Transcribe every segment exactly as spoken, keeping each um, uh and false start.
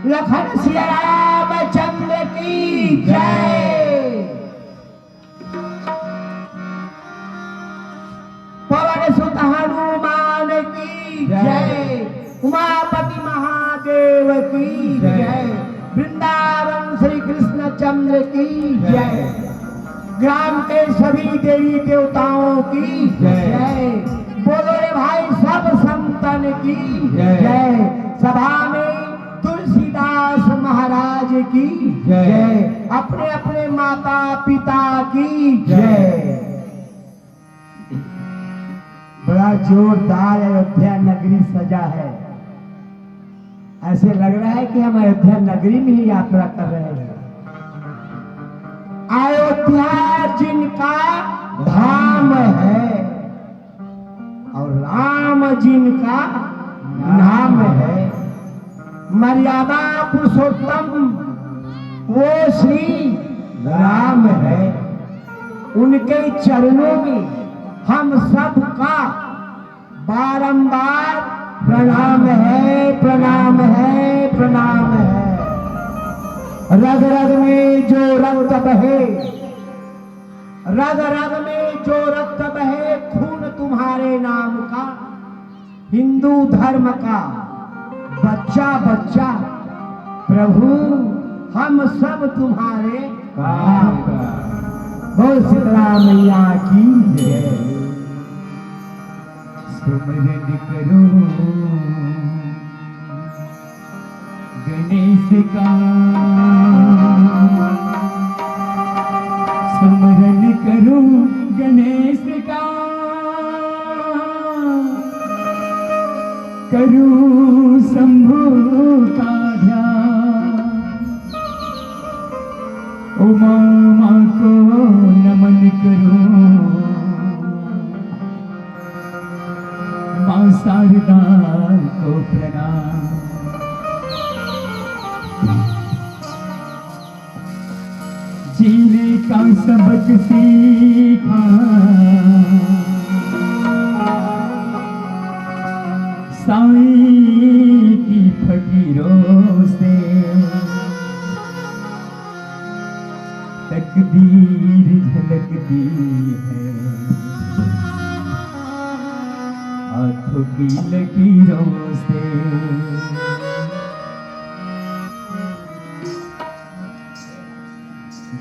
लखन सिया रामचंद्र की जय। पवन सुत हनुमान की जय। जय। उमापति महादेव की जय। जय। वृंदावन श्री कृष्ण चंद्र की जय। जय। ग्राम के सभी देवी देवताओं की जय। जय। बोलो रे भाई, सब संतन की जय। जय। सभा में तुलसीदास महाराज की जय। जय। अपने अपने माता पिता की जय। बड़ा जोरदार अयोध्या नगरी सजा है। ऐसे लग रहा है कि हम अयोध्या नगरी में ही यात्रा कर रहे हैं। अयोध्या जिनका धाम है और राम जिनका नाम है। मर्यादा पुरुषोत्तम वो श्री राम है। उनके चरणों में हम सबका बारंबार प्रणाम है, प्रणाम है, प्रणाम है। रग रग में जो रक्त बहे, रग रग में जो रक्त बहे, खून तुम्हारे नाम का, हिंदू धर्म का बच्चा बच्चा, प्रभु हम सब तुम्हारे काम का। बोल शीतला मैया की जय। सुमरन करो गणेश का, सुमरन करो गणेश का, करो शंभु का ध्यान। उमा माँ को नमन करो, माँ शारदा को प्रणाम। जीने का सबक सीखा साईं की फकीरों से। तकदीर झलकती है आंखों की लकीरों से।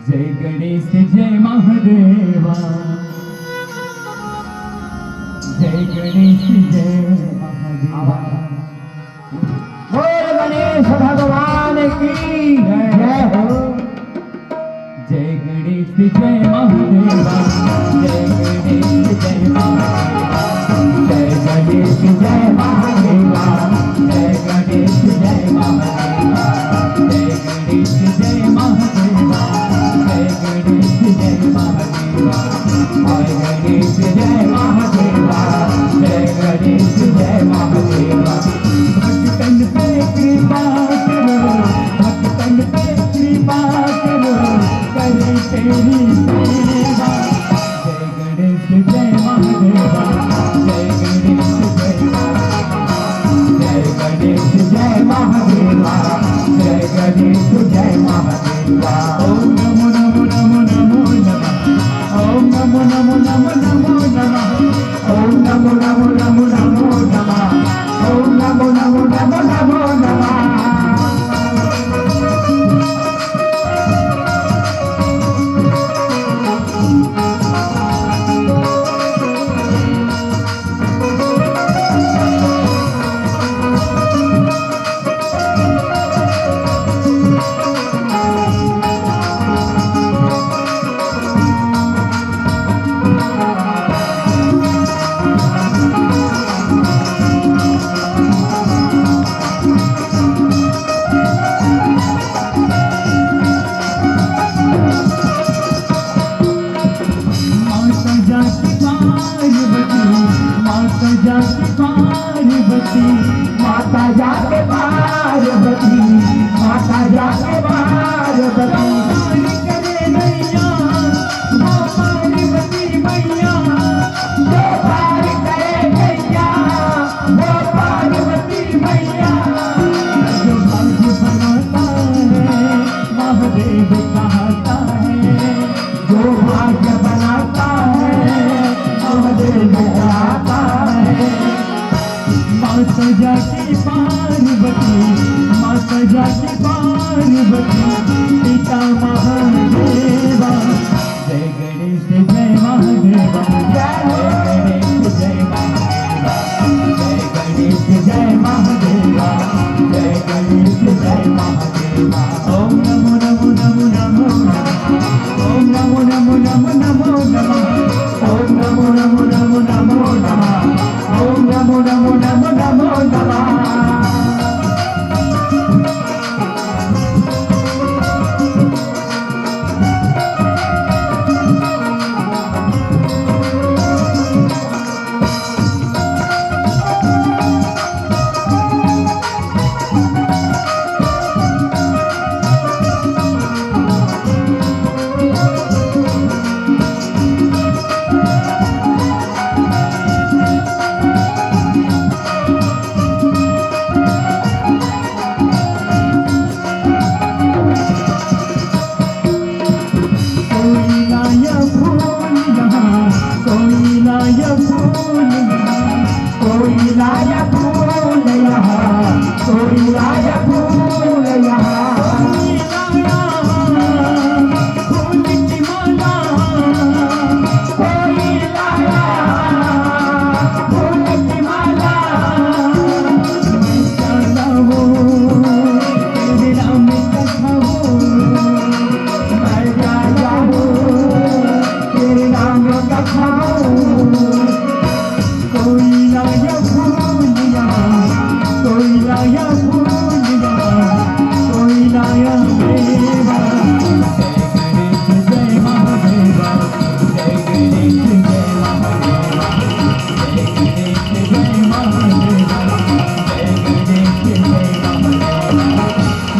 जय गणेश जय महादेवा, जय गणेश जय महादेवा। बोल गणेश भगवान की जय हो। जय गणेश जय महादेवा, जय गणेश जय महादेवा, जय गणेश जय महादेवा, जय गणेश जय महादेवा, जय गणेश जय महादेवा, जय गणेश जय महादेवा, जय गणेश जय महादेवा, जय गणेश जय महादेवा। भक्तन पे कृपा करो, भक्तन पे कृपा करो, करें तेरी सेवा। जय गणेश जय महादेवा, जय गणेश जय महादेवा, जय गणेश जय महादेवा, जय गणेश जय महादेवा। ओम नमो नमो नमो नमो नमः। ओम नमो नमो नमो नमो नमः। ओम नमो नमो नमो नमो नमः। ओम नमो नमो नमो नमो नमः। माता जाके पार्वती, माता जाके पार्वती, माता जाके पार्वती, माता जाके पार्वती। जो पार करे नैया, वो पार्वती मैया। जो पार करे नैया, वो पार्वती भैया, जो भाग्य बनाता है, महादेव कहता है। जो भाग्य बनाता है, महादेव कहता है। माता जाके पार्वती, माता जाके पार्वती, पिता महादेवा। जय गणेश जय महादेवा, जय हो। जय गणेश जय महादेवा, जय गणेश जय महादेवा, जय गणेश जय महादेवा। ओम नमो नमो नमो नमो नमः। ओम नमो नमो नमो नमो नमः। ओम नमो नमो नमो नमो नमः। ओम नमो नमो नमो नमो नमः। कोई लाया फूल यहाँ, कोई लाया फूल यहाँ, कोई लाया फूल यहाँ, कोई लाया फूल यहाँ। कोई लाया फूल की माला, कोई लाया फूल की माला। मैं क्या लाऊं, तेरे नाम कथा हो, मैं क्या लाऊं, तेरे नाम कथा हो। कोई लाया फूल यहाँ, कोई लाया फूल यहाँ, कोई लाया मेवा। जय गणेश जय महादेवा, जय गणेश जय महादेवा, जय गणेश जय महादेवा, जय गणेश जय महादेवा।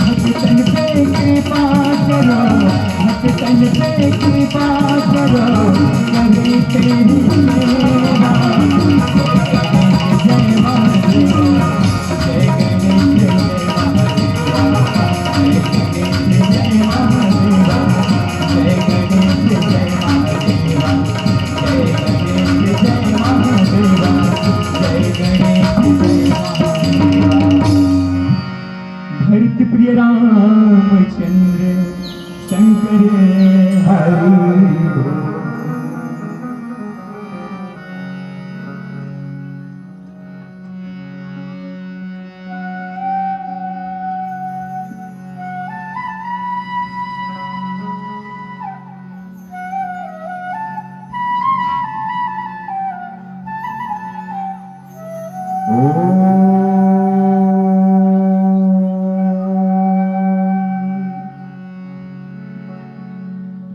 भक्तन पे कृपा करो, भक्तन पे कृपा करो, करे तेरी सेवा। जय महादेव, जय गणेश जय महादेव, जय गणेश जय महादेव, जय गणेश जय महादेव, जय गणेश जय महादेव, जय गणेश जय महादेव। भरत प्रिय रामचंद्र शंकर हरि बोल।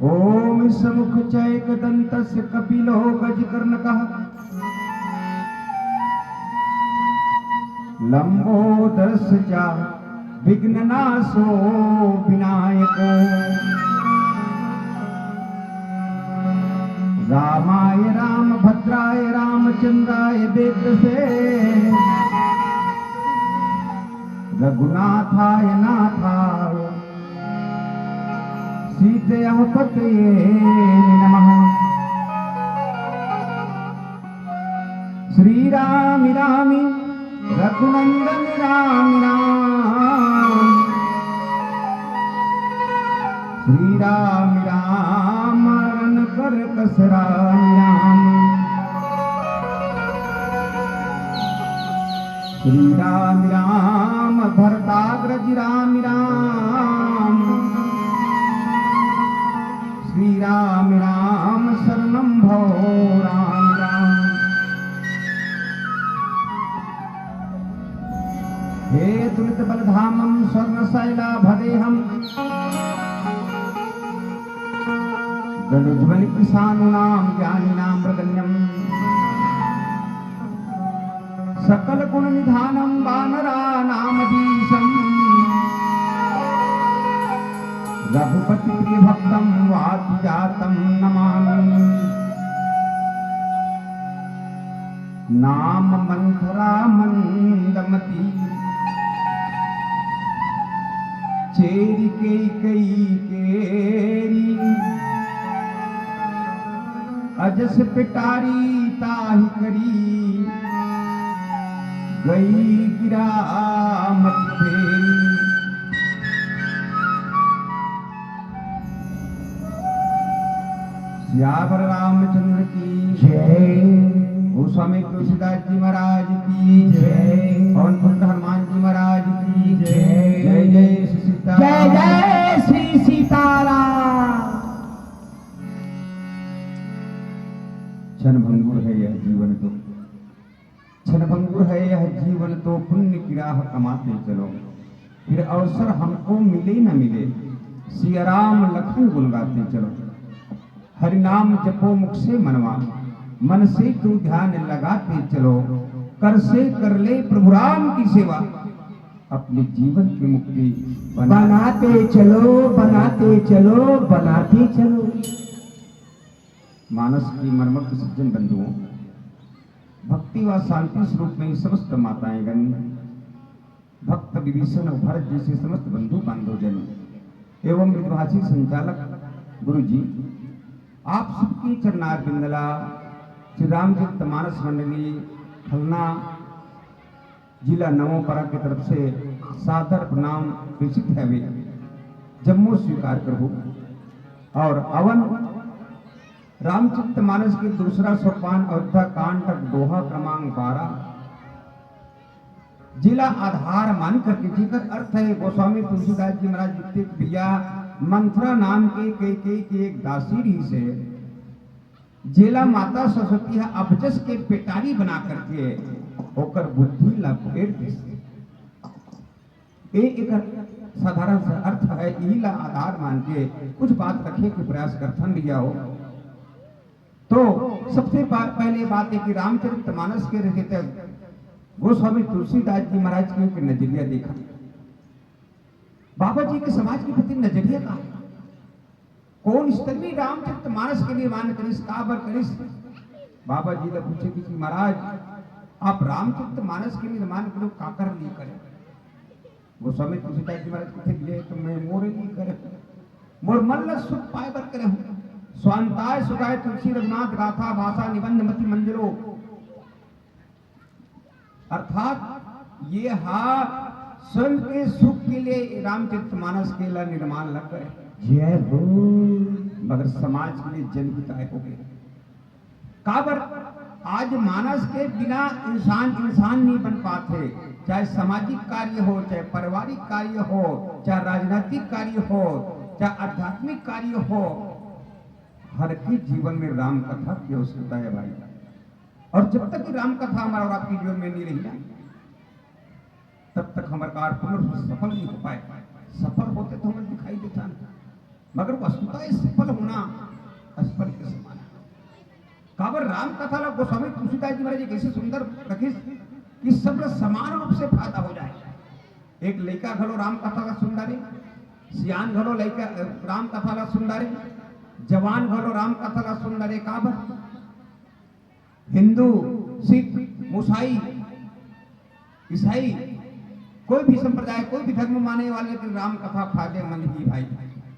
ॐ शमुखचैकदन्तस्य कपिलो गजकर्णकः लम्बोदरस्य च विघ्ननाशो विनायक। रामाय रामभद्राय रामचन्द्राय वेदसे रघुनाथाय नाथाय सीतया पतये नमः। श्री राम राम रघुनंदन राम राम। श्री राम राम रन कर कस राम राम। श्री राम राम भरताग्रज राम राम। श्री राम राम शरणं भव राम राम। हे तुलित बलधामं स्वर्णशैलाभदेहं। दनुज्वलित सानूनां ज्ञानिनां अग्रगण्यम्। सकल गुण निधानं वानराणामधीशम्। रघुपति प्रिय भक्तं वात जातं नमामि। नाम मंथरा मंदमती जस पिटारी ताहि करी, गई गिरा मत फेरी। सियावर रामचंद्र की जय। गोस्वामी तुलसीदास जी महाराज की जय। पवन पुत्र हनुमान जी महाराज की जय। जय जय श्री सीता। जय जय श्री सीताराम। क्षणभंगुर है यह जीवन तो, क्षणभंगुर है यह जीवन तो, पुण्य की राह कमाते चलो। फिर अवसर हमको मिले न मिले, सिया राम लखन गुन गाते चलो। हरि नाम जपो मुख से मनवा, मन से तू ध्यान लगाते चलो। कर से कर ले प्रभु राम की सेवा, अपने जीवन की मुक्ति बनाते चलो, बनाते चलो, बनाते चलो। मानस की मर्मज्ञ सज्जन बंधुओं, भक्ति व शांति स्वरूप में समस्त माताएं गण, भक्त विभीषण और भरत जैसे समस्त बंधु बांधव जन एवं मृदुभाषी संचालक गुरु जी, आप सबकी चरणार बिंदला श्री रामचरित मानस मंडली खलना जिला नवापारा की तरफ से सादर प्रणाम प्रेषित है। वे जम्मो स्वीकार करहु। और अवन रामचरित मानस के दूसरा सोपान अयोध्या कांड का दोहा क्रमांक बारह, जिला आधार मान करके, जेकर अर्थ है गोस्वामी तुलसीदास जी महाराज लिखते कि भैया, मंथरा नाम के कैकेयी के एक दासी रहिस हे, जेला माता सरस्वती ह अपजस के पेटारी बना करके ओकर बुद्धि ला फेर दिस। ये एकर साधारण सा अर्थ है, इही ला आधार मान के कुछ बात रखे के प्रयास करथन भैया हो। तो सबसे पा-, पहले बात है कि रामचरित मानस के रचयिता गोस्वामी तुलसीदास जी महाराज के एक नजरिया देखा, बाबा जी के समाज के प्रति नजरिया का है। कौन स्तर में रामचरित मानस के निर्माण करिस, काबर करिस? बाबा जी ला पूछे कि महाराज, आप रामचरित मानस के निर्माण करो, काकर लिए करे? गोस्वामी तुलसीदास जी महाराज कथे, ये तो मैं मोरे लिए करे, मोर मन ला सुख पाए बर करे हूँ। स्वांताय सुखाय तुलसी रघुनाथ गाथा भाषा निबंध मति मंजरो। अर्थात ये हा स्वयं के सुख के लिए रामचरित मानस के ला निर्माण ला करे। जय हो। मगर समाज के लिए जनहिताय हो गए। काबर आज मानस के बिना इंसान इंसान नहीं बन पाते, चाहे सामाजिक कार्य हो, चाहे पारिवारिक कार्य हो, चाहे राजनीतिक कार्य हो, चाहे आध्यात्मिक कार्य हो, हर के जीवन में राम कथा की आवश्यकता है भाई। और जब तक कि राम कथा हमारा और आपके जीवन में नहीं रही ना, तब तक हमारा कार्य पूर्ण रूप से सफल नहीं हो पाए। सफल होते तो हमें दिखाई देता ना, मगर वस्तुतः ये सफल होना असफल के समान है। काबर राम कथा ला गोस्वामी तुलसीदास जी महाराज जी कैसे सुंदर रखिस कि सब ला समान रूप से फायदा हो जाए। एक लइका घलो राम कथा ला सुन डारे, सियान घलो लइका राम कथा ला सुन डारे, जवान घलो राम कथा ला सुन डारे। काबर हिंदू, सिख, मुसाई, ईसाई, कोई भी संप्रदाय, कोई भी धर्म माने वाले के राम कथा फायदेमंद ही भाई।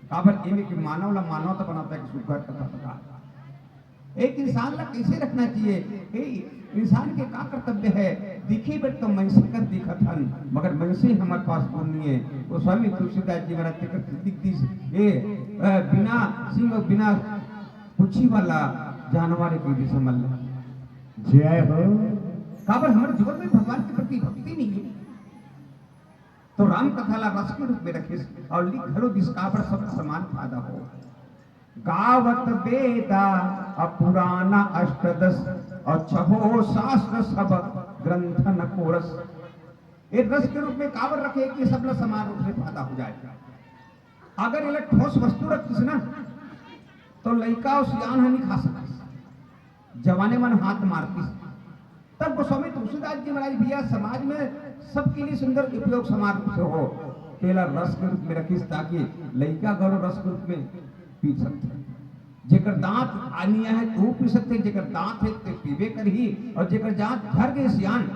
काबर एमे के मानव ला मानव तो बनाता है कि सुघर कथा बता। एक इंसान ला कैसे रखना चाहिए, ए, इंसान के का कर्तव्य है, दिखे बर तो मनसे कर दिखत हन, मगर मनसे हमर पास गुण नहीं है। गोस्वामी तुलसीदास जी महाराज तेकर दिख दिस, ए, अ, बिना सिंह, बिना पूछी वाला जानवर एक विधि समझ ले। जय हो। काबर हमारे जीवन में भगवान के प्रति भक्ति नहीं है, तो राम कथा ला रस के रूप में रखिस और लिख घलो दिस, काबर सब समान फायदा हो। गावत वेदा अ पुराना अष्टदश, और छहो शास्त्र सब ग्रंथ न कोरस। ये रस के रूप में काबर रखे कि सब ला समान रूप से फायदा हो जाए। अगर एला ठोस वस्तु रखिस ना, तो लइका अउ सियान ह नहीं खा सकतिस, जवाने मन हाथ मारतिस। तब गोस्वामी तुलसीदास जी महाराज भैया समाज में सबके लिए सुंदर उपयोग समान रूप से हो, तेला रस के रूप में रखिस, ताकि लइका घलो रस के रूप में पी सकते। जेकर दांत आनिया है, तो पी सकते, जेकर दांत है, ते पीबे करही, और जेकर दांत झर गए सियान,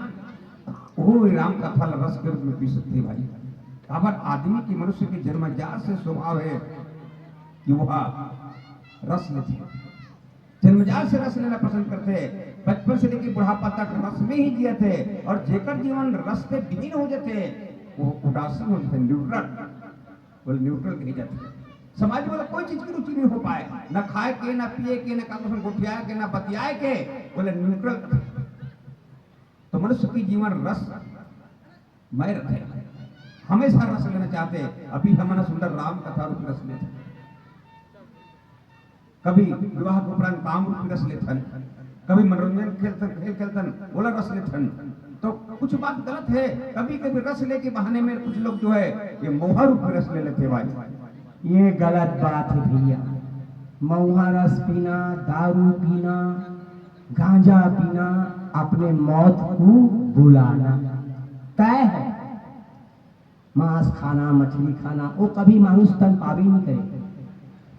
वो राम कथा ला रस के रूप में पी सकते भाई। काबर आदमी के, मनुष्य के जन्मजात से स्वभाव है कि वह रस लेते। जन्मजात से रस लेना पसंद करथे, बचपन से लेके बुढ़ापा तक रस में ही जियथे, और जेकर जीवन रस से विहीन हो जाथे, वो उदासीन हो जाथे, न्यूट्रल, बोले न्यूट्रल कही जाथे। समाज में कोई चीज की रुचि नहीं हो पाए, ना खाए के, ना पिए के, ना काकरो संग गोठियाए के, ना बतियाए के, बोले न्यूट्रल। तो मनुष्य की जीवन रस मय रथे, हमेशा रस लेना चाहथे। अभी हमन सुंदर राम कथा रूप रस लेथन, कभी विवाह के उपरांत काम रूप रस लेथन, कभी मनोरंजन खेलथन, खेल खेलथन, ओला रस लेथन। तो कुछ बात गलत है, कभी कभी रस लेके बहाने में कुछ लोग जो है ये महुआ रूप रस ले लेथे भाई। ये गलत बात है भैया। महुआ रस पीना, दारू पीना, गांजा पीना अपने मौत को बुलाना तय है। मांस खाना, मछली खाना, वो कभी मानुष तन पावे नहीं करे।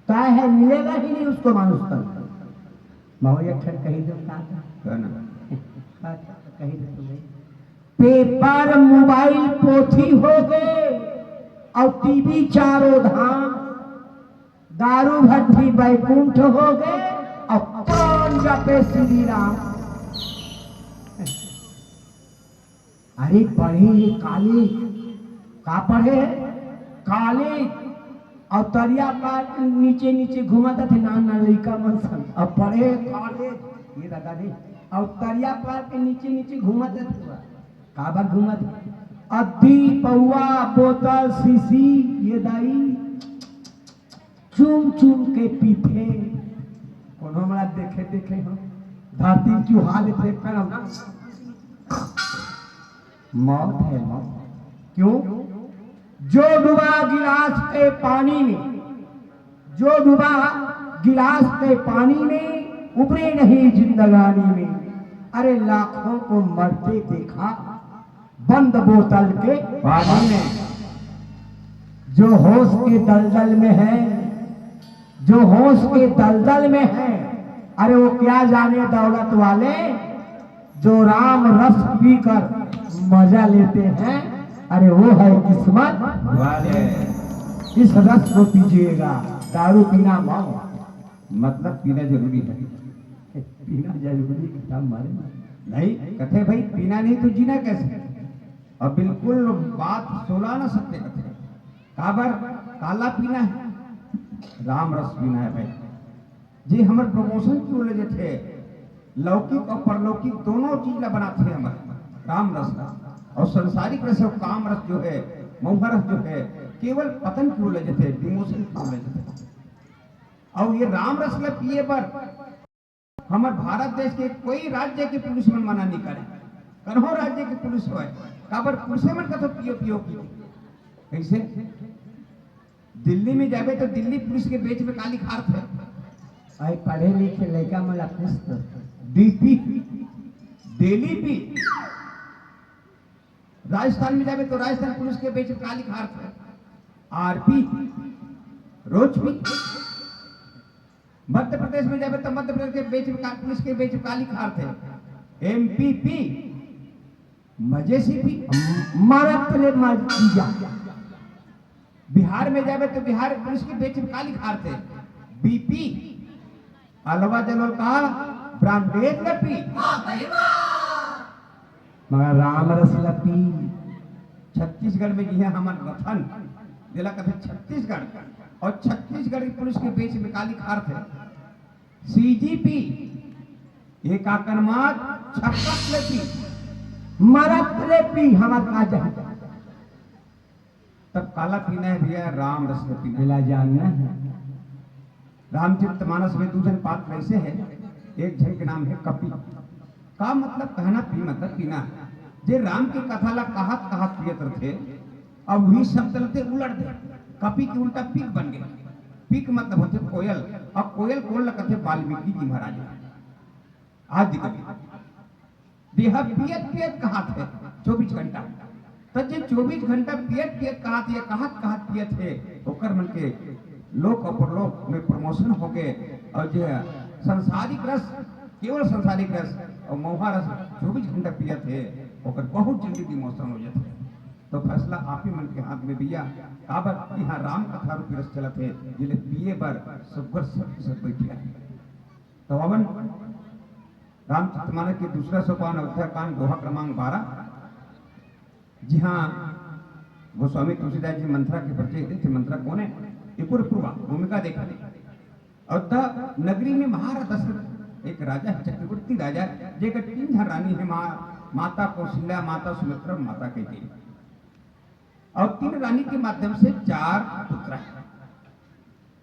तय है, मिलेगा ही नहीं उसको मानुष तन। महो एक ठन कही दो का, का? कही दो तुम्हें। पेपर, मोबाइल, पोथी हो गए और टीवी चारों धाम, दारू भट्टी बैकुंठ हो गए और कौन जपे श्री राम। अरे पढ़े हे कॉलेज, का पढ़े हे? कॉलेज। और तरिया पार के नीचे नीचे घूमत थे नान नान लइका मन संग। अब पढ़े हे कॉलेज, ये दादा रे। और तरिया पार के नीचे नीचे घूमत थे, काबर घूमत? अद्दी, पौवा, बोतल, शीशी, ये दाई चुम चुम के पीथे। कोनो हमला देखे देखे हो, धरती चुहा लेथे करम। मौत है मौत। क्यों? जो डूबा गिलास के पानी में, जो डूबा गिलास के पानी में, उबरे नहीं जिंदगानी में। अरे लाखों को मरते देखा बंद बोतल के पानी में। जो होश के दलदल में है, जो होश के दलदल में है, अरे वो क्या जाने दौलत वाले, जो राम रस पीकर मजा लेते हैं, अरे वो है किस्मत वाले। इस रस को पीजिएगा, दारू पीना मौत। मतलब पीना जरूरी है। पीना जरूरी है, क्या मारे? नहीं, कथे भाई, पीना नहीं तो जीना कैसे? और बिल्कुल बात सोला ना सत्य कथे। काबर? काला पीना है, राम रस पीना है भाई। जी, हमर प्रमोशन क्यों ले जथे? लौकिक और परलौकिक दोनों चीज ला बनाथे हमर राम रस ला। और संसारिक रस और काम रस जो है, महुआ रस जो है, केवल पतन क्यों ले जथे, डिमोशन क्यों ले जथे? और ये राम रस ला पिए बर हमर भारत देश के कोई राज्य के पुलिस मन मना नहीं करे, कन्हो राज्य के पुलिस होय, काबर पुलिस मन का तो पियो पियो की। कैसे? दिल्ली में जाबे तो दिल्ली पुलिस के बेंच में का लिखारथे? आई पढ़े लिखे लइका मन ला पूछ तो। डीपी, डेली पी। राजस्थान में जाबे तो राजस्थान पुलिस के बेंच में का लिखारथे? आरपी, रोज पी। मध्य प्रदेश में जाबे तो मध्य प्रदेश के बेंच में का, पुलिस के बेंच में का लिखारथे? एमपीपी, मजे से पी। मरत ले मर जा। बिहार में जाबे तो बिहार पुलिस के बेंच में का लिखारथे? बीपी। अलवा जलवा का ब्रांडेड न पी। मगर राम रस ला पी। छत्तीसगढ़ में जिहां हमन रथन, जेला कथे छत्तीसगढ़, और छत्तीसगढ़ की पुलिस के बेंच में का लिखारथे? सीजीपी। एक आकर मात छक्कत ले पी, मरत ले पी, हमर का जाही। तब काला पीना है भैया, राम रस के पीना। एला जानना है। रामचरित मानस में दू झन पात्र ऐसे है, एक झन के नाम है कपि। का मतलब कहना पी, मतलब पीना। जे राम के कथा ला कहत कहत पियत रथे, अब वही शब्द लते उलट दे। कपि के उल्टा पिक बन गए। पिक मतलब होते कोयल, और कोयल कोन ला कथे? वाल्मीकि जी महाराज। आज दिक्कत देहा पियत पियत कहात हे चौबीस घंटा। त जे चौबीस घंटा पियत पियत कहात हे, कहात कहात पियत हे, ओकर मन के लोक और परलोक में प्रमोशन हो गए। और जे संसारिक रस, केवल संसारिक रस और महुआ रस चौबीस घंटा पियत हे, ओकर बहुत जल्दी डिमोशन हो जात हे। तो फैसला आप ही मन के हाथ में भैया, काबर इहाँ राम कथा रूपी रस चलत हे, जेले पिए बर सुग्घर सब के सब बैठे हे। तो हवन रामचरितमानस के दूसरा सोपान, अयोध्या कांड, दोहा क्रमांक बारह, जिहाँ गोस्वामी तुलसीदास जी मंथरा के परिचय देथे। मंथरा कोन हे? एकर पूर्वा भूमिका देखा। अयोध्या नगरी में महाराज दशरथ एक राजा हे, चक्रवर्ती राजा, जेकर तीन झन रानी हे, मा-, माता कौशल्या, माता सुमित्रा, माता कैकेयी। और तीन रानी के माध्यम से चार पुत्र हैं।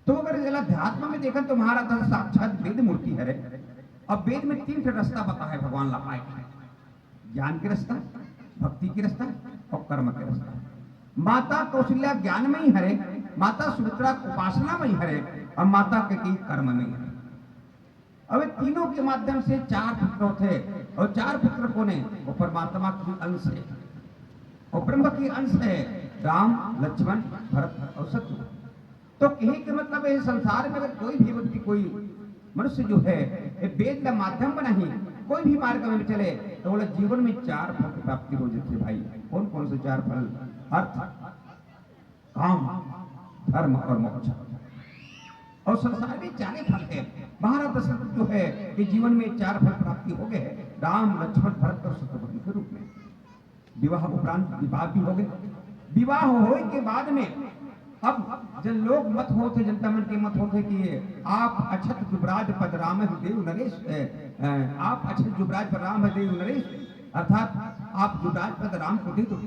तो अगर जेला अध्यात्म में देखन तो महाराज दशरथ साक्षात वेद मूर्ति हरे। अब वेद में तीन ठे रास्ता बताए भगवान ला पाए के, ज्ञान के रास्ता, भक्ति के रास्ता और कर्म के रास्ता। माता कौशल्या ज्ञान में ही हरे, माता सुमित्रा उपासना में ही हरे और माता कैकेयी कर्म में ही हरे। अब ये तीनों के माध्यम से चार पुत्र होते हैं और चार पुत्र कौन है? वो परमात्मा की अंश है और ब्रह्म की अंश है, राम, लक्ष्मण, भरत और शत्रुघ्न। तो कहे के मतलब है, संसार में अगर कोई भी व्यक्ति, कोई मनुष्य जो है, ये वेद का माध्यम बनाही, कोई भी मार्ग में चले, तो बोला जीवन में चार फल की प्राप्ति हो जाती है भाई। कौन कौन से चार फल? अर्थ, काम, धर्म और मोक्ष। और संसार में चारे फल है। महाराज दशरथ जो है कि जीवन में चार फल प्राप्ति हो गए हैं, राम, लक्ष्मण, भरत और शत्रुघ्न के रूप में। विवाह उपरांत विवाह भी हो गए। विवाह होए के बाद में अब जन लोग मत होते, जनता मन के मत होते कि आप अछत जुबराज पद राम ही देव नरेश, ए, ए, आप अछत जुबराज पद राम ही देव नरेश, अर्थात आप जुबराज पद राम को दे दो।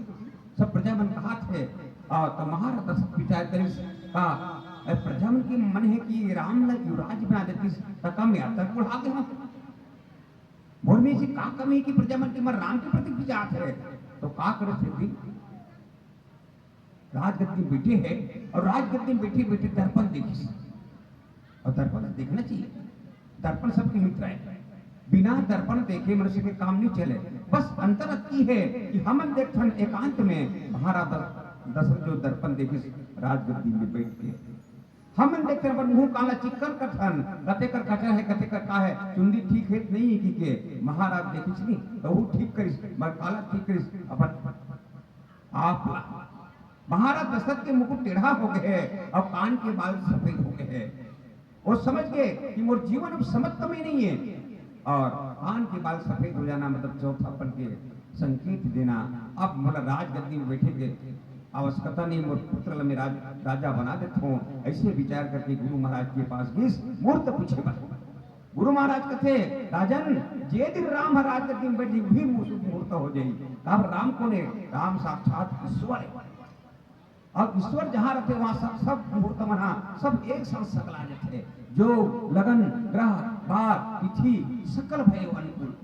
सब प्रजा मन कहा थे, और तो महाराज दशरथ विचार करिस का, ए, प्रजा मन के मन है कि राम ला युवराज बना देतिस, त कम याद तक बुढ़ा गए हम। मोर में ऐसी का कमी कि प्रजा मन के मन राम के प्रति विचार है? तो का करे थे दिन? राजगद्दी में बैठे हैं और राजगद्दी में बैठे बैठे दर्पण देखिस। और दर्पण तो देखना चाहिए, दर्पण सबके मित्र है। बिना दर्पण देखे मनुष्य के काम नहीं चले। बस अंतर अतकी है कि हमन देखथन एकांत में, महाराज दशरथ जो दर्पण देखिस, राजगद्दी में बैठ के हमन देखथन, पर मुंह काला चिक्कन करथन, कते कर कचरा है, कते कर का है, चुंदी ठीक है नहीं कि के महाराज देखिस नहीं, तो वो ठीक करिस, मर काला ठीक करिस, अपन आप ला। महाराज दशरथ के मुकुट टेढ़ा हो गए है और कान के बाल सफेद हो गए है। वो समझ गए कि मोर जीवन अब समत्त में नहीं है, और कान के बाल सफेद हो जाना मतलब चौथापन के संकेत देना। अब मोला राजगद्दी में बैठे के आवश्यकता नहीं, मोर पुत्र ला मैं राज, राजा बना देता हूँ। ऐसे विचार करके गुरु महाराज के पास गिस, मुहूर्त पूछे बर। गुरु महाराज कथे, राजन, जे दिन राम ह राजगद्दी में बैठ जाही, वही मुहूर्त हो जाही। अब राम कोन है? राम साक्षात ईश्वर है। अब ईश्वर जहाँ रहते, वहाँ सब, सब मुहूर्त मन ह, सब एक साथ सकला जाते। जो लगन, ग्रह, बार, तिथि, सकल भय अनुकूल।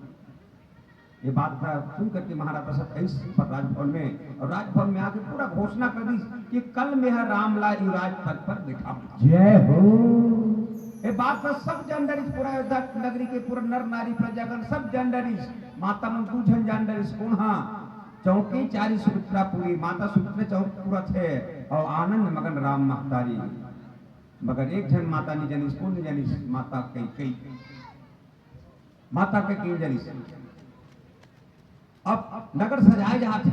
ये बात का सुन करके महाराज दशरथ आइस पर राजभवन में, और राजभवन में आके पूरा घोषणा कर दी कि कल मैं ह राम ला युवराज पद पर बैठा हूँ। जय हो। ये बात का सब जान डारिस, पूरा अयोध्या नगरी के पूरा नर नारी प्रजागण सब जान डारिस। माता मन दू झन जान डारिस, कौन हा? चौकी चारी सुमित्रा पूरी, माता सुमित्रा चौक पूरा थे और आनंद मगन राम महतारी। मगर एक झन माता नहीं जानिस, कौन नहीं जानिस? माता कैकेयी। माता कैकेयी जानिस। अब नगर सजाए जात हे।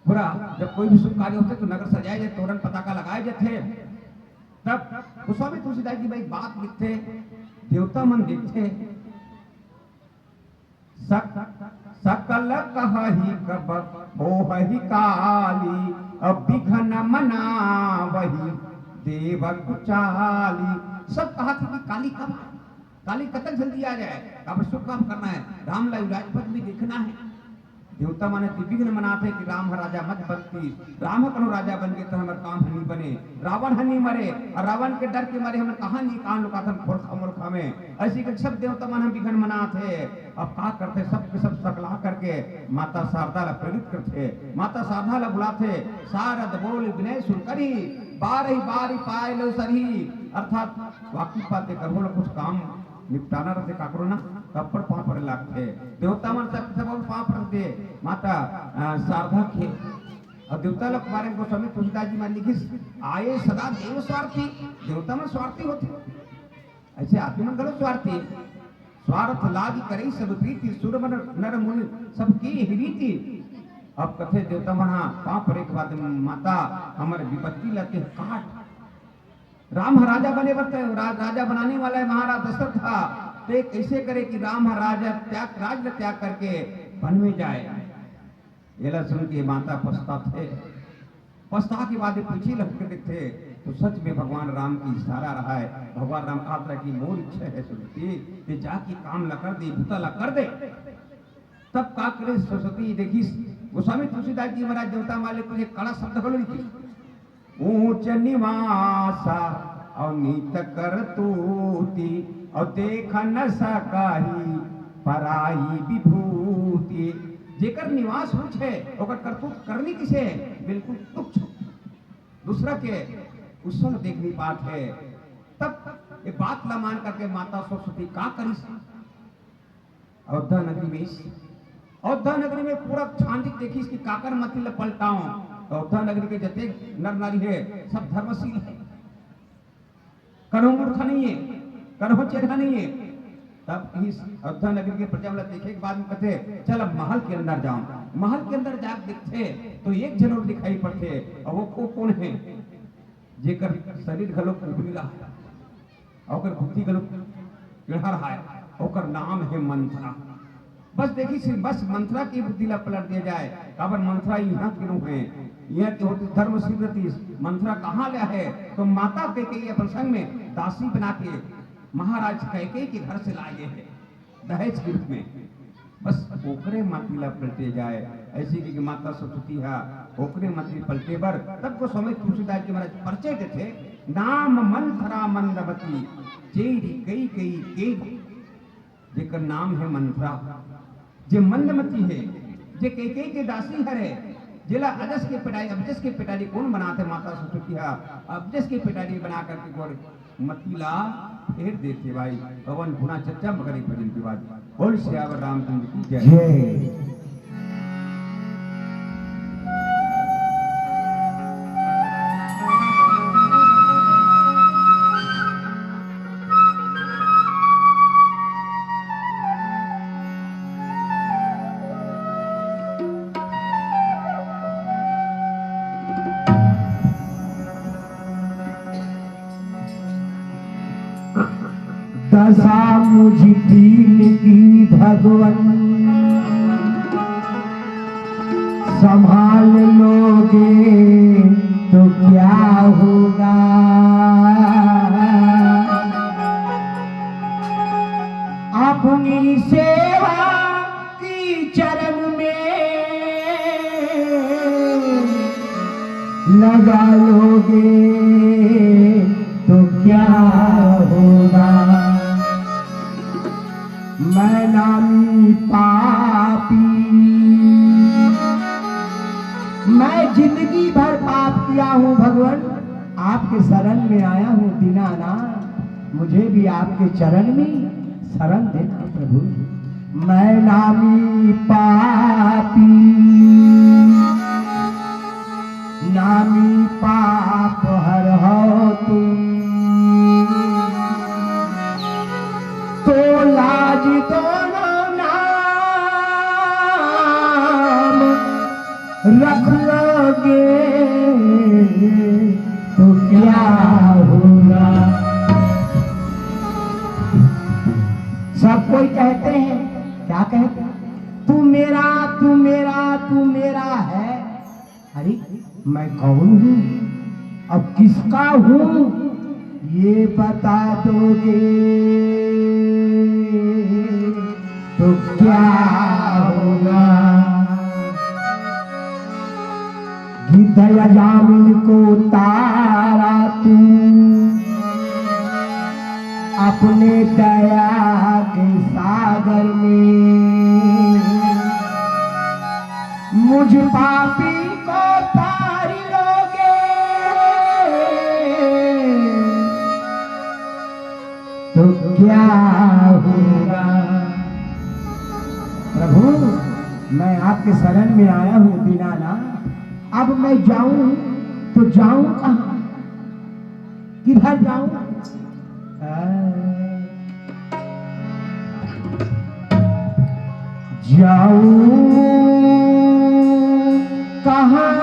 पूरा जब कोई भी शुभ कार्य होथे तो नगर सजाए जाथे, तोरण पताका लगाए जाथे। तब गोस्वामी तुलसीदास जी एक बात लिखथे, देवता मन देखथे, सक, सकल कहहि कब होहहि काली, अब बिघन मनावहि देव कुचाली। सब कहा थे कि काली कब आए? काली कतक जल्दी आ जाए, काबर शुभ काम करना है, राम ला राजपद भी देखना है। देवता मन ह बिघन मनाथे कि राम ह राजा मत बनतीस, राम ह कोनो राजा बन गे त हमर काम ह नी बने, रावण ह नी मरे, और रावण के डर के मारे हमन कहाँ नी कान लुकाथन खोलखा मोलखा में। ऐसी के सब देवता मन ह बिघन मनाथे। अब का करथे, सब के सब सकला करके माता शारदा ला प्रेरित करथे, माता शारदा ला बुलाथे, शारद बोल विनय सुन करी, बारही बारी पाय लो सरही, अर्थात वाकिफ बात करबो ला कुछ काम निपटाना रहथे काकरो ना, तब पर पाँव परे लागथे। देवता मन सब, सब पाँव परथे माता, अ, शारदा के। और देवता लोग के बारे में गोस्वामी तुलसीदास जी मान लिखिस, आए सदा देव स्वार्थी, देवता मन स्वार्थी होथे। ऐसे आदमी मन घलो स्वार्थी। स्वार्थ लाग करे सब प्रीति, सुर मन नर मुनि सबके ही रीति। अब कथे देवता मन हा पाँव परे के बाद, माता हमर विपत्ति ला तें काट, राम ह राजा बने बर त-, रा-, राजा बनाने वाला है महाराज दशरथ ह। तो ये कैसे करे कि राम ह राजा त्याग, राज ल त्याग करके वन में जाए। एला सुन के माता पछताथे। पछता के बाद ये पीछे लौट के देखथे, तो सच में भगवान राम के इशारा रहा है। भगवान राम कहत रहा कि मोर इच्छा है सुरती, ते जाके काम ला कर दे, बुता ला कर दे। तब का करे सरस्वती देखिस, गोस्वामी तुलसीदास जी महाराज देवता माले कुछ एक कड़ा शब्द घलो लिखिस, ऊंच निवास और नीत करतूती, और देख न सकाही पराई विभूति। जेकर निवास ऊंच है, ओकर करतूत करनी किसे है? बिल्कुल तुच्छ। दूसरा के उसको देख नहीं पात है। तब ये बात ला मान करके माता सरस्वती का करिस? अयोध्या नगरी में इस, अयोध्या नगरी में पूरा छान के देखिस कि काकर मति ल पलटाओ। तो अयोध्या नगरी के जते नर नारी है, सब धर्मशील है, कनो मूर्ख नहीं है, कनो चेढ़ा नहीं है। तब इस अयोध्या नगरी के प्रजा वाला देखे के बाद में कहते, चल अब महल के अंदर जाओ। महल के अंदर जाके देखते तो एक जन और दिखाई पड़ते, और वो को कौन है? जेकर शरीर घलो कुबरी रहा है, ओकर बुद्धि घलो टेढ़ा रहा है, ओकर नाम है मंथरा। बस देखिस, बस मंथरा के बुद्धि ला पलट दिया जाए। काबर मंथरा इहाँ के नो है, इहाँ के होती धर्मशील रतिस। मंथरा कहाँ ले आहे? तो माता कैकेयी अपन संग में दासी बना के महाराज कैकेयी के घर से लाए है दहेज के रूप में। बस ओकरे मति ला पलटे जाए। ऐसे कि माता सरस्वती हा ओकरे मति पलटे बर तब गोस्वामी तुलसीदास जी महाराज परिचय देथे, नाम मंथरा मंदमती, जेरी कैकेयी के। जेकर नाम है मंथरा, जे मंदमती है, जे कैकेयी के दासी हरे, जेला अजस के पेटारी, अबजस के पेटारी कौन बनाथे? माता सरस्वती हा अबजस के पेटारी बना करके गोर मति ला फेर देथे भाई। पवन पुना चच्चा मगर एक भजन के बाद। बोल सियावर रामचंद्र की जय। जय। दशा मुझ दीन की भगवन संभाल लोगे तो क्या होगा। अपनी सेवा की चरण में लगा लोगे तो क्या होगा। मैं नामी पापी, मैं जिंदगी भर पाप किया हूँ भगवान, आपके शरण में आया हूँ दीनानाथ, मुझे भी आपके चरण में शरण देना प्रभु। मैं नामी पापी, नामी पाप हर हो तुम, तो लाज दोनों नाम रख लोगे तो क्या होगा। सब कोई कहते हैं, क्या कहते हैं, तू मेरा, तू मेरा, तू मेरा है। अरे, मैं कौन हूँ, अब किसका हूँ, ये बता दोगे तो क्या होगा। गिद्ध या जामिन को तारा तू अपने दया के सागर में, मुझ पापी को तार लोगे तो क्या होगा। प्रभु, मैं आपके शरण में आया हूँ दीनानाथ, अब मैं जाऊं तो जाऊं कहाँ, किधर जाऊं? जाऊं कहाँ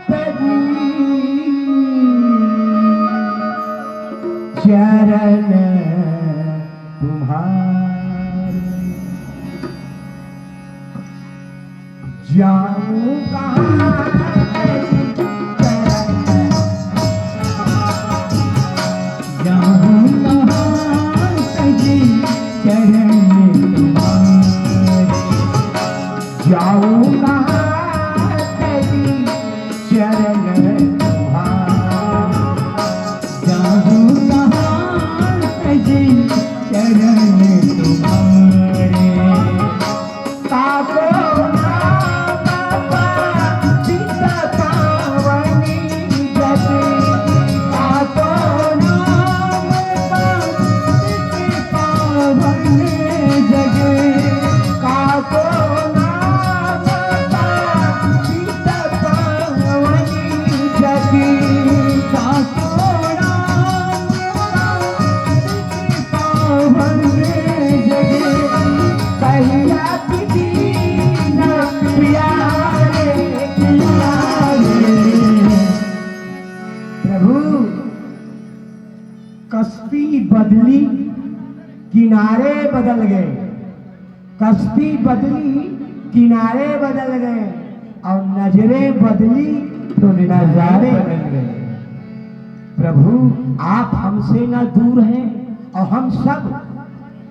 पे जी? जाऊं कहाँ तेरी चरण, जाऊं कहाँ तेरी चरण तुम्हारे, जाऊं कहाँ तेरी चरण तुम्हारे, जाऊं कहाँ तेरी चरण तुम्हारे। ताको नाम पावन जग, ताको नाम पावन जग, ताको नाम पावन जग, ताको नाम पावन जग, कहिया की दीन प्यारे प्यारे। प्रभु, कश्ती बदली, किनारे बदल गए। कश्ती बदली, किनारे बदल गए, और नजरें बदली तो नजारे बदल गए। प्रभु, आप हमसे ना दूर हैं और हम सब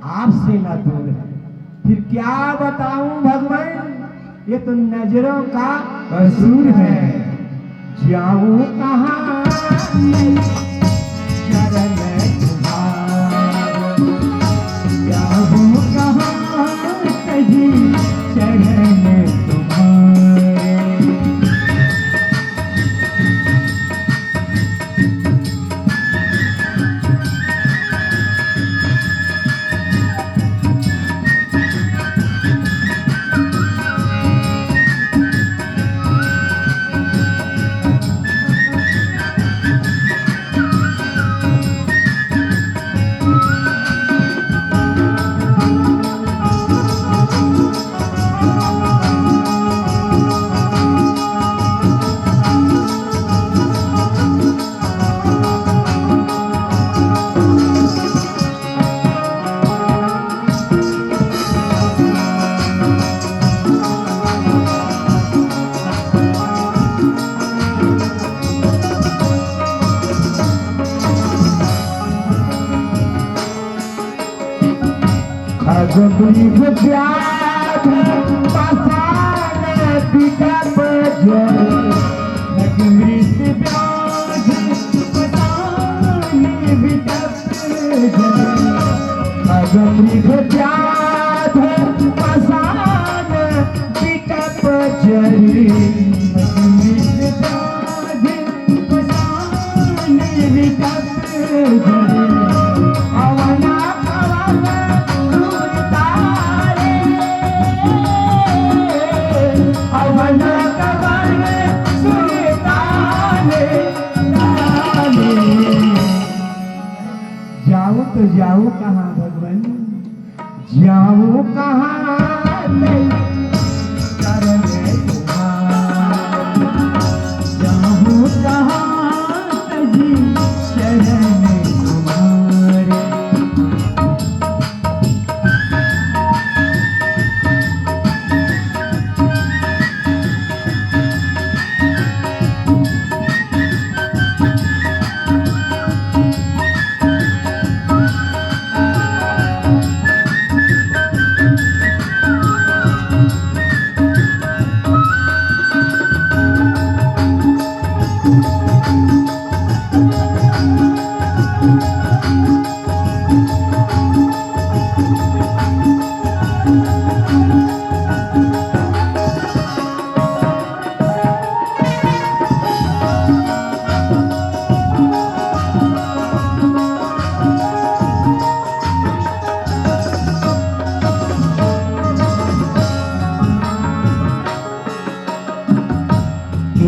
आपसे ना दूर हैं। फिर क्या बताऊं भगवान, ये तो नजरों का कसूर है। जाऊं कहाँ मैं चरण तुम्हारे, जाऊं कहाँ कहीं चरण तुम्हारे। खग मृग व्याध पासान बिटप जरे, खग मृग व्याध पासान बिटप जरे, खग मृग व्याध पासान बिटप जरे, खग मृग व्याध पासान बिटप जरे। अवन कवन सुरतारे, अवन कवन सुरतारे, तारे। जाऊं तो जाऊं कहाँ भगवान, जाऊं कहाँ मैं चरण तुम्हारे, जाऊं कहाँ तजी चरण तुम्हारे।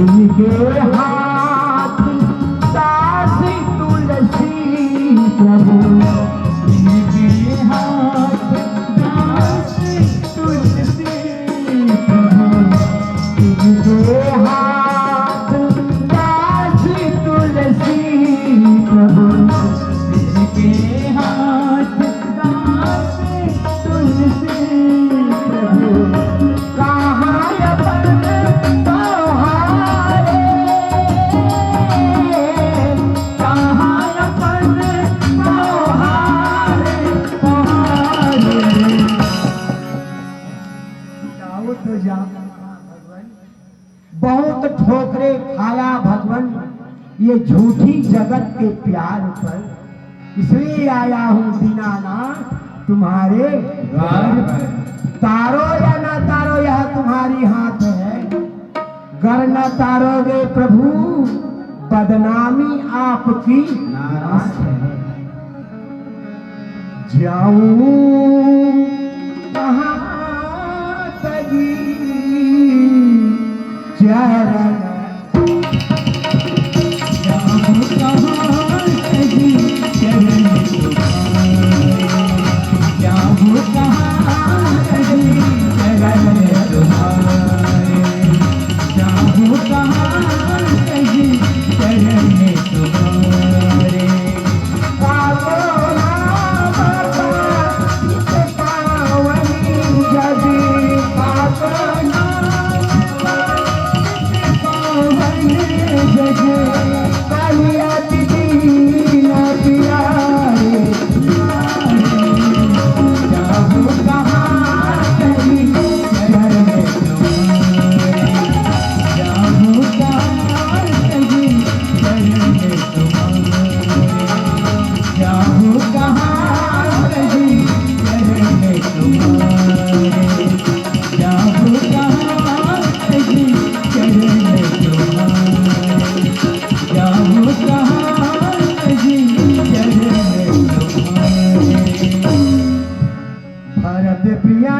इनके हाथ दास तुलसी प्रभु, इनके हाथ दास तुलसी प्रभु, इनके हाथ दास तुलसी प्रभु, इनके हाथ दास बहुत तो जा, बहुत ठोकरे खाया भगवन, ये झूठी जगत के प्यार पर, इसलिए आया हूँ दीनानाथ तुम्हारे द्वार पर। तारो या ना तारो, यह तुम्हारी हाथ है। गर न तारोगे प्रभु, बदनामी आपकी नाश है। जाऊं कहाँ तजी चरण, जाऊं कहाँ तजी चरण तुम्हारे, जाऊं कहाँ तजी चरण तुम्हारे। जाऊं कहाँ कहीं चरण तुम्हारे। पावन बाबा, पावन जग, पावन पावन जग, कलिया दीन प्यारे। जाऊं कहाँ कहीं चरण तुम्हारे। भरत प्रिया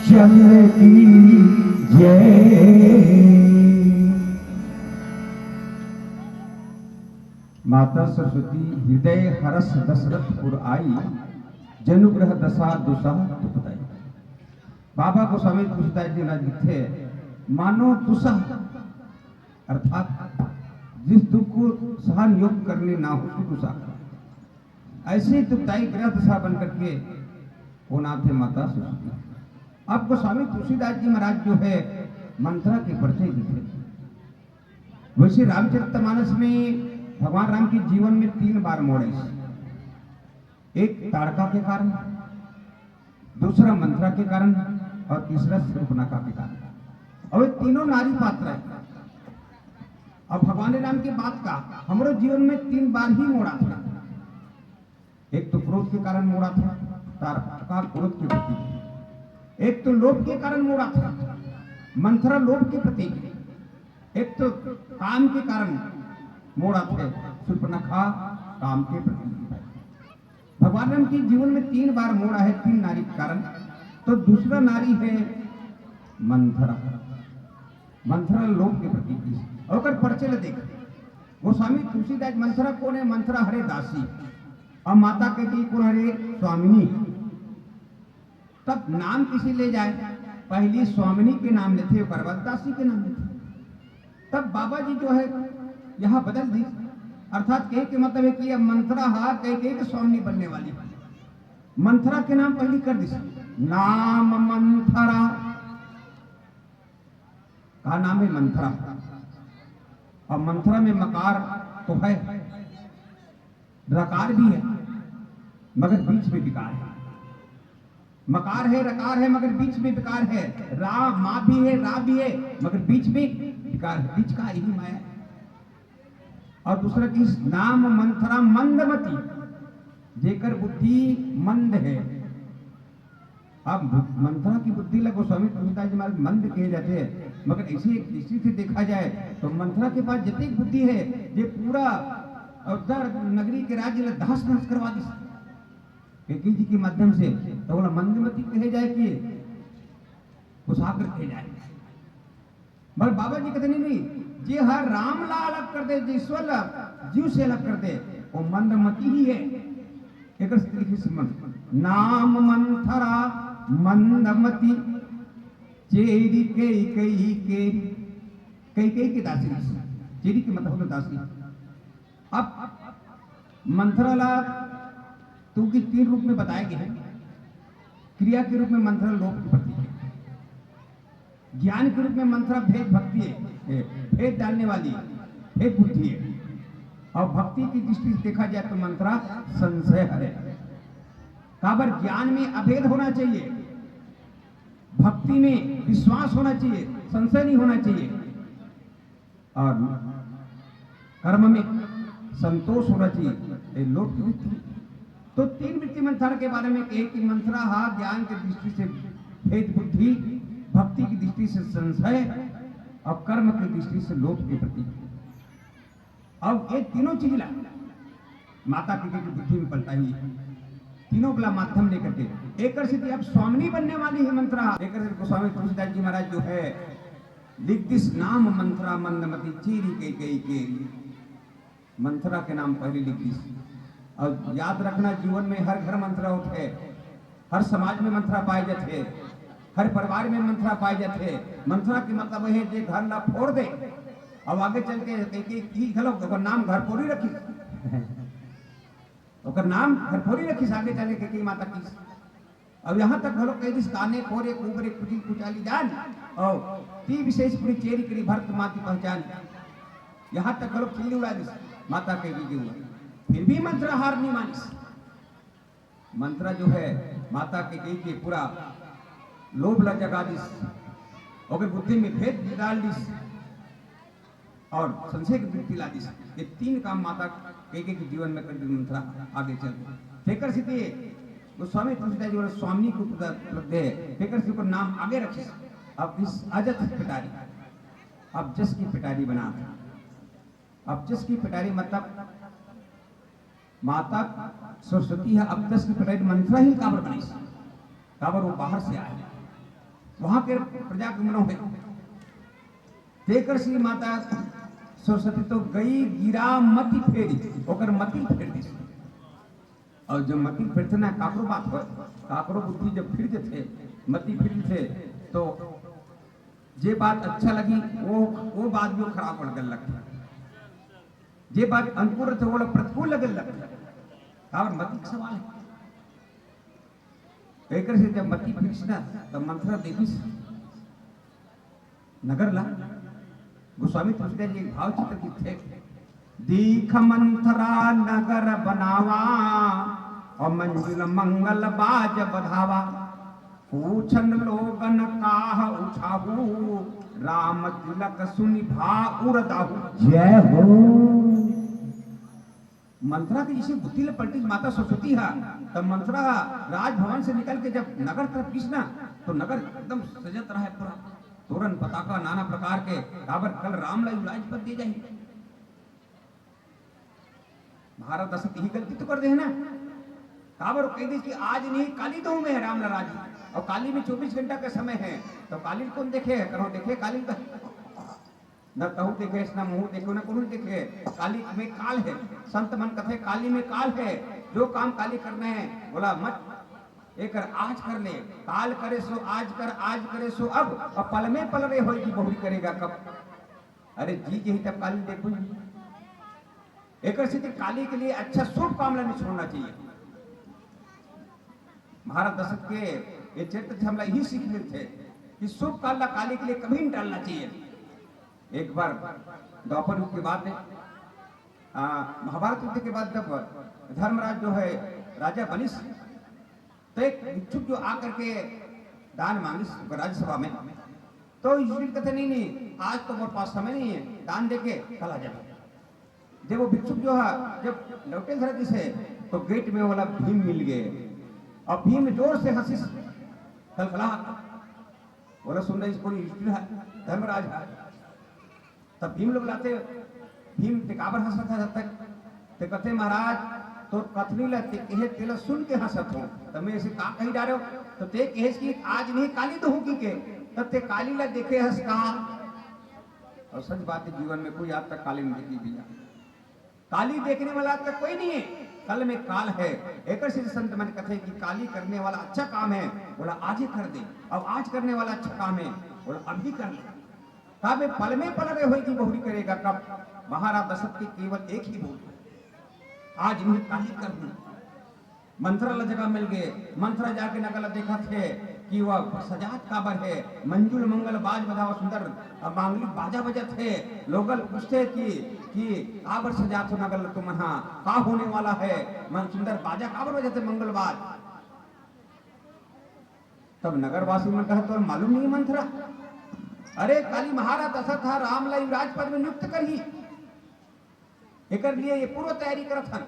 चंद्र की जय। माता सरस्वती हृदय हरस दशरथ पुर आई, जनुग्रह दशा दुसह दुखदाई। बाबा गोस्वामी तुलसीदास जी महाराज लिखते, मानो दुसह अर्थात जिस दुख को सहन योग्य करने ना हो उसको दुसह। ऐसे दुखदाई ग्रह दशा बन करके वो नाथ है माता सुरती। अब गोस्वामी तुलसीदास जी महाराज जो है मंथरा के परिचय देते। वैसे रामचरितमानस में भगवान राम के जीवन में तीन बार मोड़ है। एक ताड़का के कारण, दूसरा मंथरा के कारण और तीसरा शूर्पणखा के कारण। और ये तीनों नारी पात्र है। अब भगवान राम की बात का हमरो जीवन में तीन बार ही मोड़ आथे। एक तो क्रोध के कारण मोड़ आथे, ताड़का क्रोध के प्रतीक है। एक तो लोभ के कारण मोड़ आथे, मंथरा लोभ के प्रतीक है। एक तो काम के कारण मोड़ आथे, शूर्पणखा काम के प्रतीक है। भगवान राम के जीवन में तीन बार मोड़ आहे, तीन नारी के कारण। तो दूसरा नारी है मंथरा। मंथरा लोभ के प्रतीक है। और ओकर परिचय ले देख, गोस्वामी तुलसीदास, मंथरा कौन है? मंथरा हरे दासी, और माता कैकेयी कौन हरे? स्वामिनी। तब नाम किसे ले जाए? पहली स्वामिनी के नाम लेथे, ओकर बाद दासी के नाम लेथे। तब बाबा जी जो है यहाँ बदल दी, अर्थात कहे के मतलब है कि अब मंथरा हा कैकेयी के स्वामिनी बनने वाली। मंथरा के नाम पहली कर दी, नाम मंथरा। का नाम है? मंथरा। अब मंथरा में मकार तो है, रकार भी है, मगर बीच में विकार है। मकार है, रकार है, मगर बीच में विकार है। रा, मा भी है, रा भी है, मगर बीच में विकार है। बीच का यही माया है। और दूसरा चीज, नाम मंथरा मंदमती, जेकर बुद्धि मंद है। अब मंथरा की बुद्धि ला गोस्वामी तुलसीदास जी महाराज मंद कहे जाते हैं, मगर ऐसे एक दृष्टि से देखा जाए तो मंथरा के पास जितनी बुद्धि है, ये पूरा अवध नगरी के राज्य ला तहस नहस करवा दी। कैकेयी जी के माध्यम से तो ओला मंदमती कहे जाए कि कुशाग्र कहे जाए। मगर बाबा जी कहते नहीं, नहीं, जे हर राम ला अलग कर दे, जे ईश्वर ला जीव से अलग कर दे, वो मंदमती ही है। एकर स्त्री की समझ, नाम मंथरा मंदमती, चेरी कैकेयी के, कैकेयी के दासी, चेरी के मतलब होता दासी। अब मंथरा ला तो की तीन रूप में बताए गए हैं। क्रिया के रूप में मंथरा लोभ की प्रतीक है, ज्ञान के रूप में मंथरा भेद भक्ति है, ए, भेद डालने वाली, भेद बुद्धि है, और भक्ति की दृष्टि से देखा जाए तो मंथरा संशय हरे। काबर ज्ञान में अभेद होना चाहिए, भक्ति में विश्वास होना चाहिए, संशय नहीं होना चाहिए, और कर्म में संतोष होना चाहिए। ये लोभ की वृत्ति। तो तीन वृत्ति मंथरा के बारे में कहे कि मंथरा हा ज्ञान की दृष्टि से भेद बुद्धि, भक्ति की दृष्टि से संशय और कर्म की दृष्टि से लोभ के प्रतीक। अब ये तीनों चीज ला माता कैकेयी की बुद्धि में पलटाही, तीनों का माध्यम लेकर के। एकर सेती अब स्वामिनी बनने वाली है मंथरा। एकर सेती गोस्वामी तुलसीदास जी महाराज जो है, लिख दिस नाम मंथरा मंदमती, चेरी कैकेयी केरी। मंथरा के नाम पहले लिख दिस। और याद रखना, जीवन में हर घर मंथरा होत है, हर समाज में मंथरा पाए जाथे, हर परिवार में मंथरा पाए जाथे। मंथरा के मतलब है जे घर ला फोर दे, अब आगे चल के कैकेयी घलो ओकर नाम घरपोरी रखिस। ओकर नाम घरपोरी रखिस, आगे चल के कैकेयी माता की। अब यहाँ तक घलो कह दिस, काने फोरे कुबरे कुटी कुचाली जान, और ती विशेष पूरी चेरी करी भरत माँ की पहचान। यहाँ तक घलो खिल्ली उड़ा दिस माता कैकेयी के ऊपर। फिर भी मंथरा हार नहीं मानिस। मंथरा जो है, माता कैकेयी के पूरा लोभ ला जगा दिस, ओकर बुद्धि में भेद डाल दिस और संशय की वृत्ति ला दिस। ये तीन काम माता कैकेयी के जीवन में कर दिस मंथरा आगे चल के। तेकर सेती गोस्वामी तुलसीदास जी बोले, स्वामी को उपलब्ध है, तेकर से ओकर नाम आगे रखिस। अब इस अजस पेटारी, अब जस की पेटारी बना था। अब जस की पेटारी मतलब माता सरस्वती है, अब जस की पेटारी मंथरा ही काबर बनिस, काबर वो बाहर से आए, वहां के प्रजा के मनो है। तेकर से माता सरस्वती तो गई गिरा मति फेरी, ओकर मति फेर दिस। और जब मति फेरथे ना, काकरो बात हो, काकरो बुद्धि जब फिर जथे, मति फिर जथे, तो जे बात अच्छा लगी, वो, वो बात भी खराब लगे लगथे। जे बात अनुकूल रथे, वो प्रतिकूल लगे लगथे। काबर मति के सवाल है। एकर से जब मति फिरिस ना, तब मंथरा देखिस नगर ला। गोस्वामी तुलसीदास जी एक भाव चित्र लिखथे, दीख मंथरा नगर बनावा और मंजुल मंगल बाज बधावा। पूछन लोगन काह उछाहू, राम तिलक सुनि भा उरदाहू। जय हो। मंथरा के जैसे बुद्धि ले पलटिस माता सरस्वती हा, तब मंथरा राजभवन से निकल के जब नगर तरफ गिस ना, तो नगर एकदम सजत रहा है पूरा, तोरन पताका नाना प्रकार के। काबर कल राम ला राज्यपद दे जाही। महाराज दशरथ यही गलती तो कर दे है ना, काबर कह दी कि आज नहीं काली दहूं मैं राम ला राज। और काली में चौबीस घंटा का समय है, तो काली कौन देखे है? करो देखे काली का। न तहु देखे, न मुहु देखे, न कोनो देखे। काली में काल है। संत मन कथे काली में काल है, जो काम काली करना है बोला मत, एकर आज कर ले। काल करे सो आज कर, आज करे सो अब, अब पल में पलरे होएगी बहुरी करेगा कब। अरे जी यही तब काली देखो। एकर सेती काली के लिए अच्छा शुभ काम ला नहीं छोड़ना चाहिए। महाराज दशरथ के ये चरित्र से हमला यही सीख मिलथे कि शुभ काल ला काली के लिए कभी नहीं टालना चाहिए। एक बार द्वापर युग की बात है, आ, महाभारत युद्ध के बाद जब धर्मराज जो है राजा बनिस, तो एक भिक्षुक जो आकर के दान मांगिस राज्यसभा में, तो युधिष्ठिर कहते, नहीं नहीं, आज तो मोर पास समय नहीं है दान देके, कल आ जाबे। जब वो भिक्षुक जो है जब लौटे धरती से, तो गेट में वाला भीम मिल गए और भीम जोर से हंसिस, खलखला। बोला सुन रहे कोई युधिष्ठिर है, धर्मराज है। तब भीम लोग लाते, भीम ते काबर हंसत है जब तक? ते कहते महाराज, तो कथनी ला ते कहे तेला सुन के हंसत हो, तब मैं ऐसे का कही जा रहे हो? तो ते कहे कि आज नहीं काली तो हूँ की के, तब ते काली ला देखे हंस कहा। और सच बात है, जीवन में कोई आज तक काली नहीं देखी भैया। काली देखने वाला आज तक कोई नहीं है, कल में काल है। एकर से संत मन कथे कि काली करने वाला अच्छा काम है, बोला आज ही कर दे। अब आज करने वाला अच्छा काम है, बोला अभी कर ले। काबे पल में पलरे होएगी बहुरी करेगा कब। महाराज दशरथ के केवल एक ही बोल, आज इन्हें काली कर दूं। मंथरा ला जगह मिल गए। मंथरा जाके नगर ला देखत हे कि वह सजात काबर हे, मंजुल मंगल बाज बजावा सुंदर मांगलिक बाजा बजत हे। लोगल पूछते कि, कि काबर सजात हो नगर ला तुमन हा, का होने वाला है, मन सुंदर बाजा काबर बजत हे, मंगल बाज। तब नगरवासी मन कहत, "तोर मालूम नहीं मंथरा? अरे, काली महाराज दशरथ ह राम ला युवराज पद में नियुक्त करही, एकर लिए ये पूर्व तैयारी करत हन।"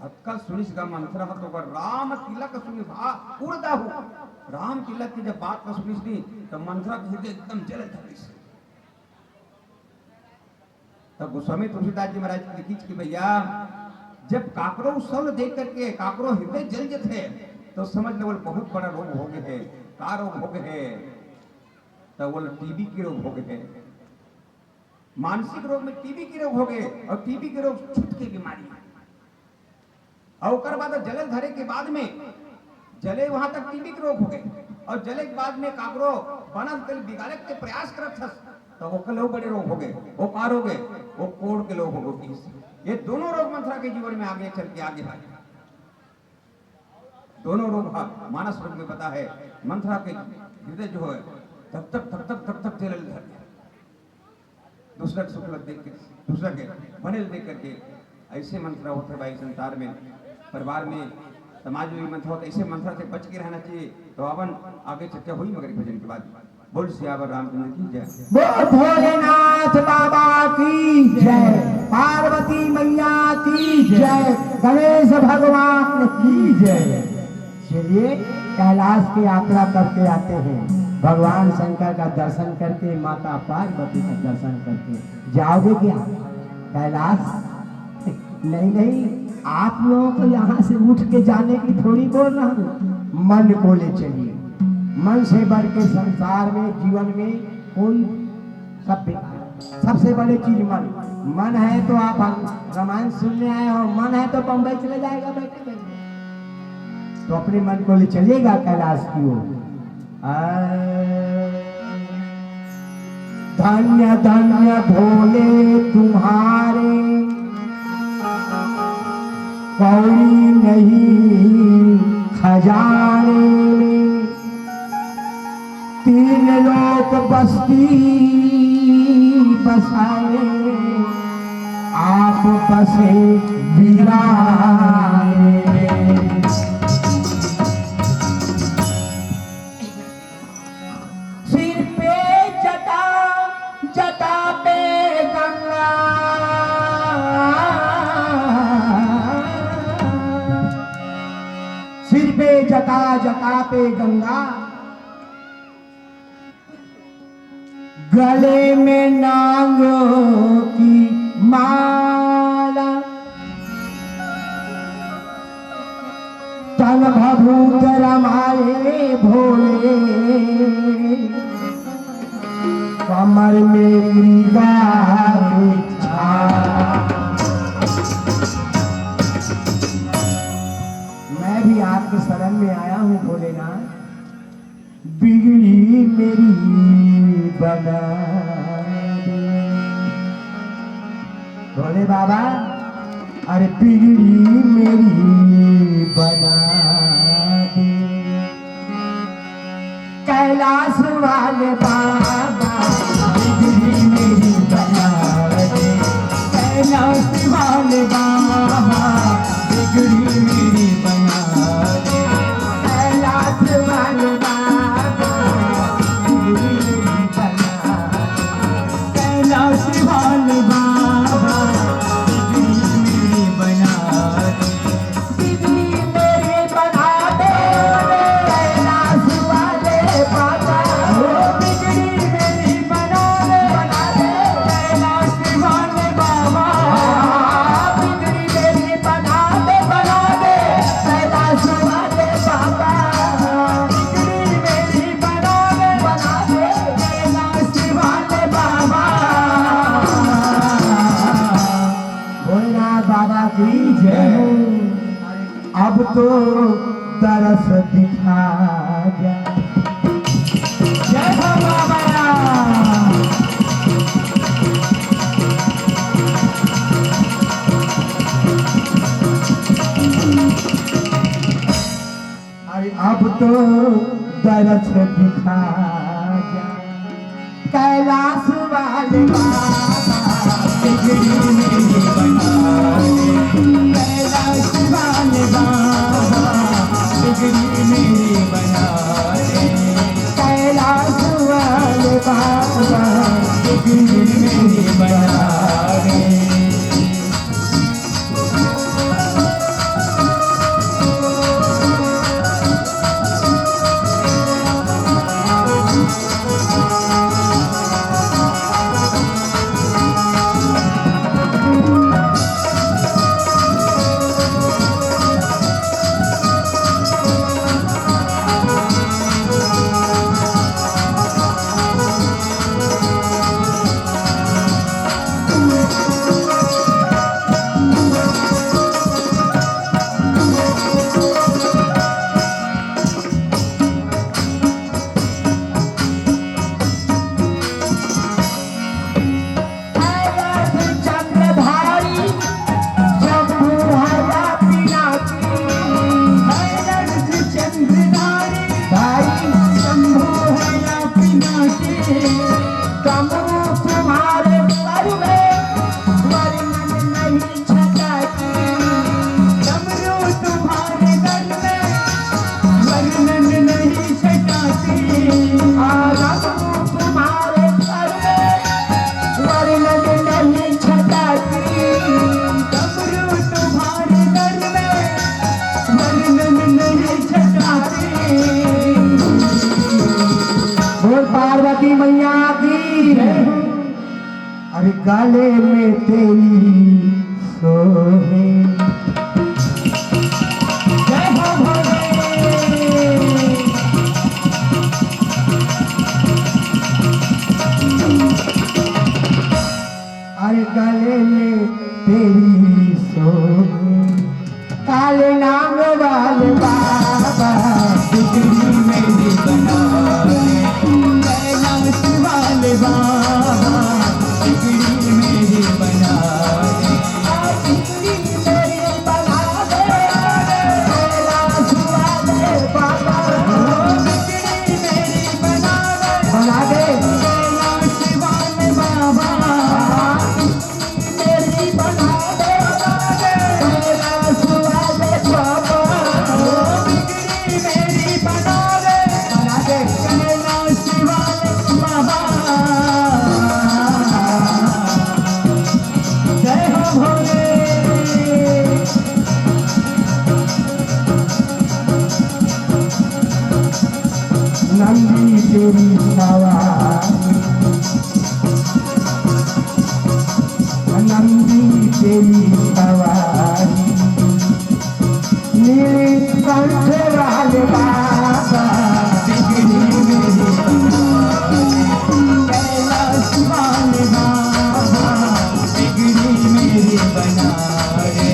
अतका सुनिस गा मंथरा ह तो ओकर राम तिलक सुनिस, आ उड़दाहू। राम तिलक की जब बात ला सुनिस नी, तब मंथरा के हृदय एकदम जले धरिस। तब गोस्वामी तुलसीदास जी महाराज जी लिखिस कि भैया, जब काकरो उत्सव देख करके काकरो हृदय जल जथे, तो समझ लो वो बहुत बड़ा रोग हो गए है। का रोग हो गए है? तो वो टीबी के रोग हो गए है। मानसिक रोग में टीबी के रोग हो गए, और टीबी के रोग छुत के बीमारी है। और ओकर बाद जले धरे के बाद में जले वहां तक टीबी के रोग हो गए, और जले के बाद में काकरो बनल तेल बिगाड़े के प्रयास करत हस, तो ओकर ले बड़े रोग हो गए। वो का रोग है? वो कोढ़ के रोग हो गए। ये दोनों रोग मंथरा के जीवन में आगे चल के आगे आए। दोनों रोग हा मानस रोग में पता है, मंथरा के हृदय जो है धक धक धक धक धक धक जले धर गया। दूसरा के सुख लग देख के, दूसरा के बने देख करके ऐसे मंथरा होत हे भाई संसार में, परिवार में, समाज में भी मंथरा होत हे। ऐसे मंथरा से बच के रहना चाहिए। तो आवन आगे चर्चा होही मगर एक भजन के बाद। बोल सियावर रामचंद्र की जय। बोल भोलेनाथ बाबा की जय, पार्वती मैया की जय, गणेश भगवान की जय। चलिए, कैलाश की यात्रा करके आते हैं, भगवान शंकर का दर्शन करके, माता पार्वती का दर्शन करके। जाओगे क्या कैलाश? नहीं, नहीं, आप लोगों को यहाँ से उठ के जाने की थोड़ी बोल रहा हूँ। मन को ले चलिए। मन से बढ़ के संसार में, जीवन में कोई सब बेकार। सबसे बड़ी चीज मन। मन है तो आप रामायण सुनने आए हो, मन है तो बम्बई चले जाएगा बैठे बैठे। तो अपने मन को ले चलिएगा कैलाश की ओर। आ, धन्य धन्य भोले तुम्हारे, कौड़ी नहीं खजाने में। तीन लोक बस्ती बसाए, आप बसे वीराने। सिर पे जटा, जटा पे गंगा। सिर पे जटा, जटा पे गंगा। गले में नांगों की माला, तन भभूत रमाए भोले, कमर में मृगा की छाला। मैं भी आपके शरण में आया हूँ भोलेनाथ। बिगड़ी मेरी बना दे। भोले बाबा, अरे बिगड़ी मेरी बना दे। कैलाश वाले बाबा, बिगड़ी मेरी बना दे। कैलाश वाले बाबा, बिगड़ी मेरी बना दे। कैलाश वाले बाबा, बिगड़ी मेरी बना दे। कैलाश वाले बाबा, बिगड़ी मेरी बना दे। बिगड़ी मेरी बना दे, कैलाश वाले बाबा। ओ बिगड़ी मेरी बना दे, बना दे, कैलाश वाले बाबा। बिगड़ी मेरी बना दे, बना दे, कैलाश वाले बाबा। बिगड़ी मेरी बना दे, बना दे, कैलाश वाले बाबा। भोलेनाथ बाबा की जय। अब तो दरस दिखा जा। जय हो बाबा। अरे अब तो दरस दिखा जा। कैलाश वाले बाबा, बिगड़ी मेरी बना दे। कैलाश वाले बाबा, बिगड़ी मेरी बना डमरू तुम्हारे सर में, वर्णन नहीं छटा की। डमरू तुम्हारे सर में, वर्णन नहीं छटा की। आ, डमरू तुम्हारे सर में, वर्णन नहीं छटा की। डमरू तुम्हारे सर में, वर्णन नहीं छटा की। बोल पार्वती मैया की। अरे गले में तेरी सोहे। जय हो भोले। अरे गले में तेरी सोहे। काले नाम वाले बाबा, बिगड़ी मेरी बना दे। कैलाश वाले बाबा, बिगड़ी मेरी बना दे। बिगड़ी मेरी बना दे, कैलाश वाले बाबा। बिगड़ी मेरी बना दे, बना दे। कैलाश वाले बाबा। नंदी तेरी सवारी, नंदी तेरी सवारी, नीलकंठ वाले बाबा, बिगड़ी मेरी बना दे। कैलाश वाले बाबा, बिगड़ी मेरी बना दे।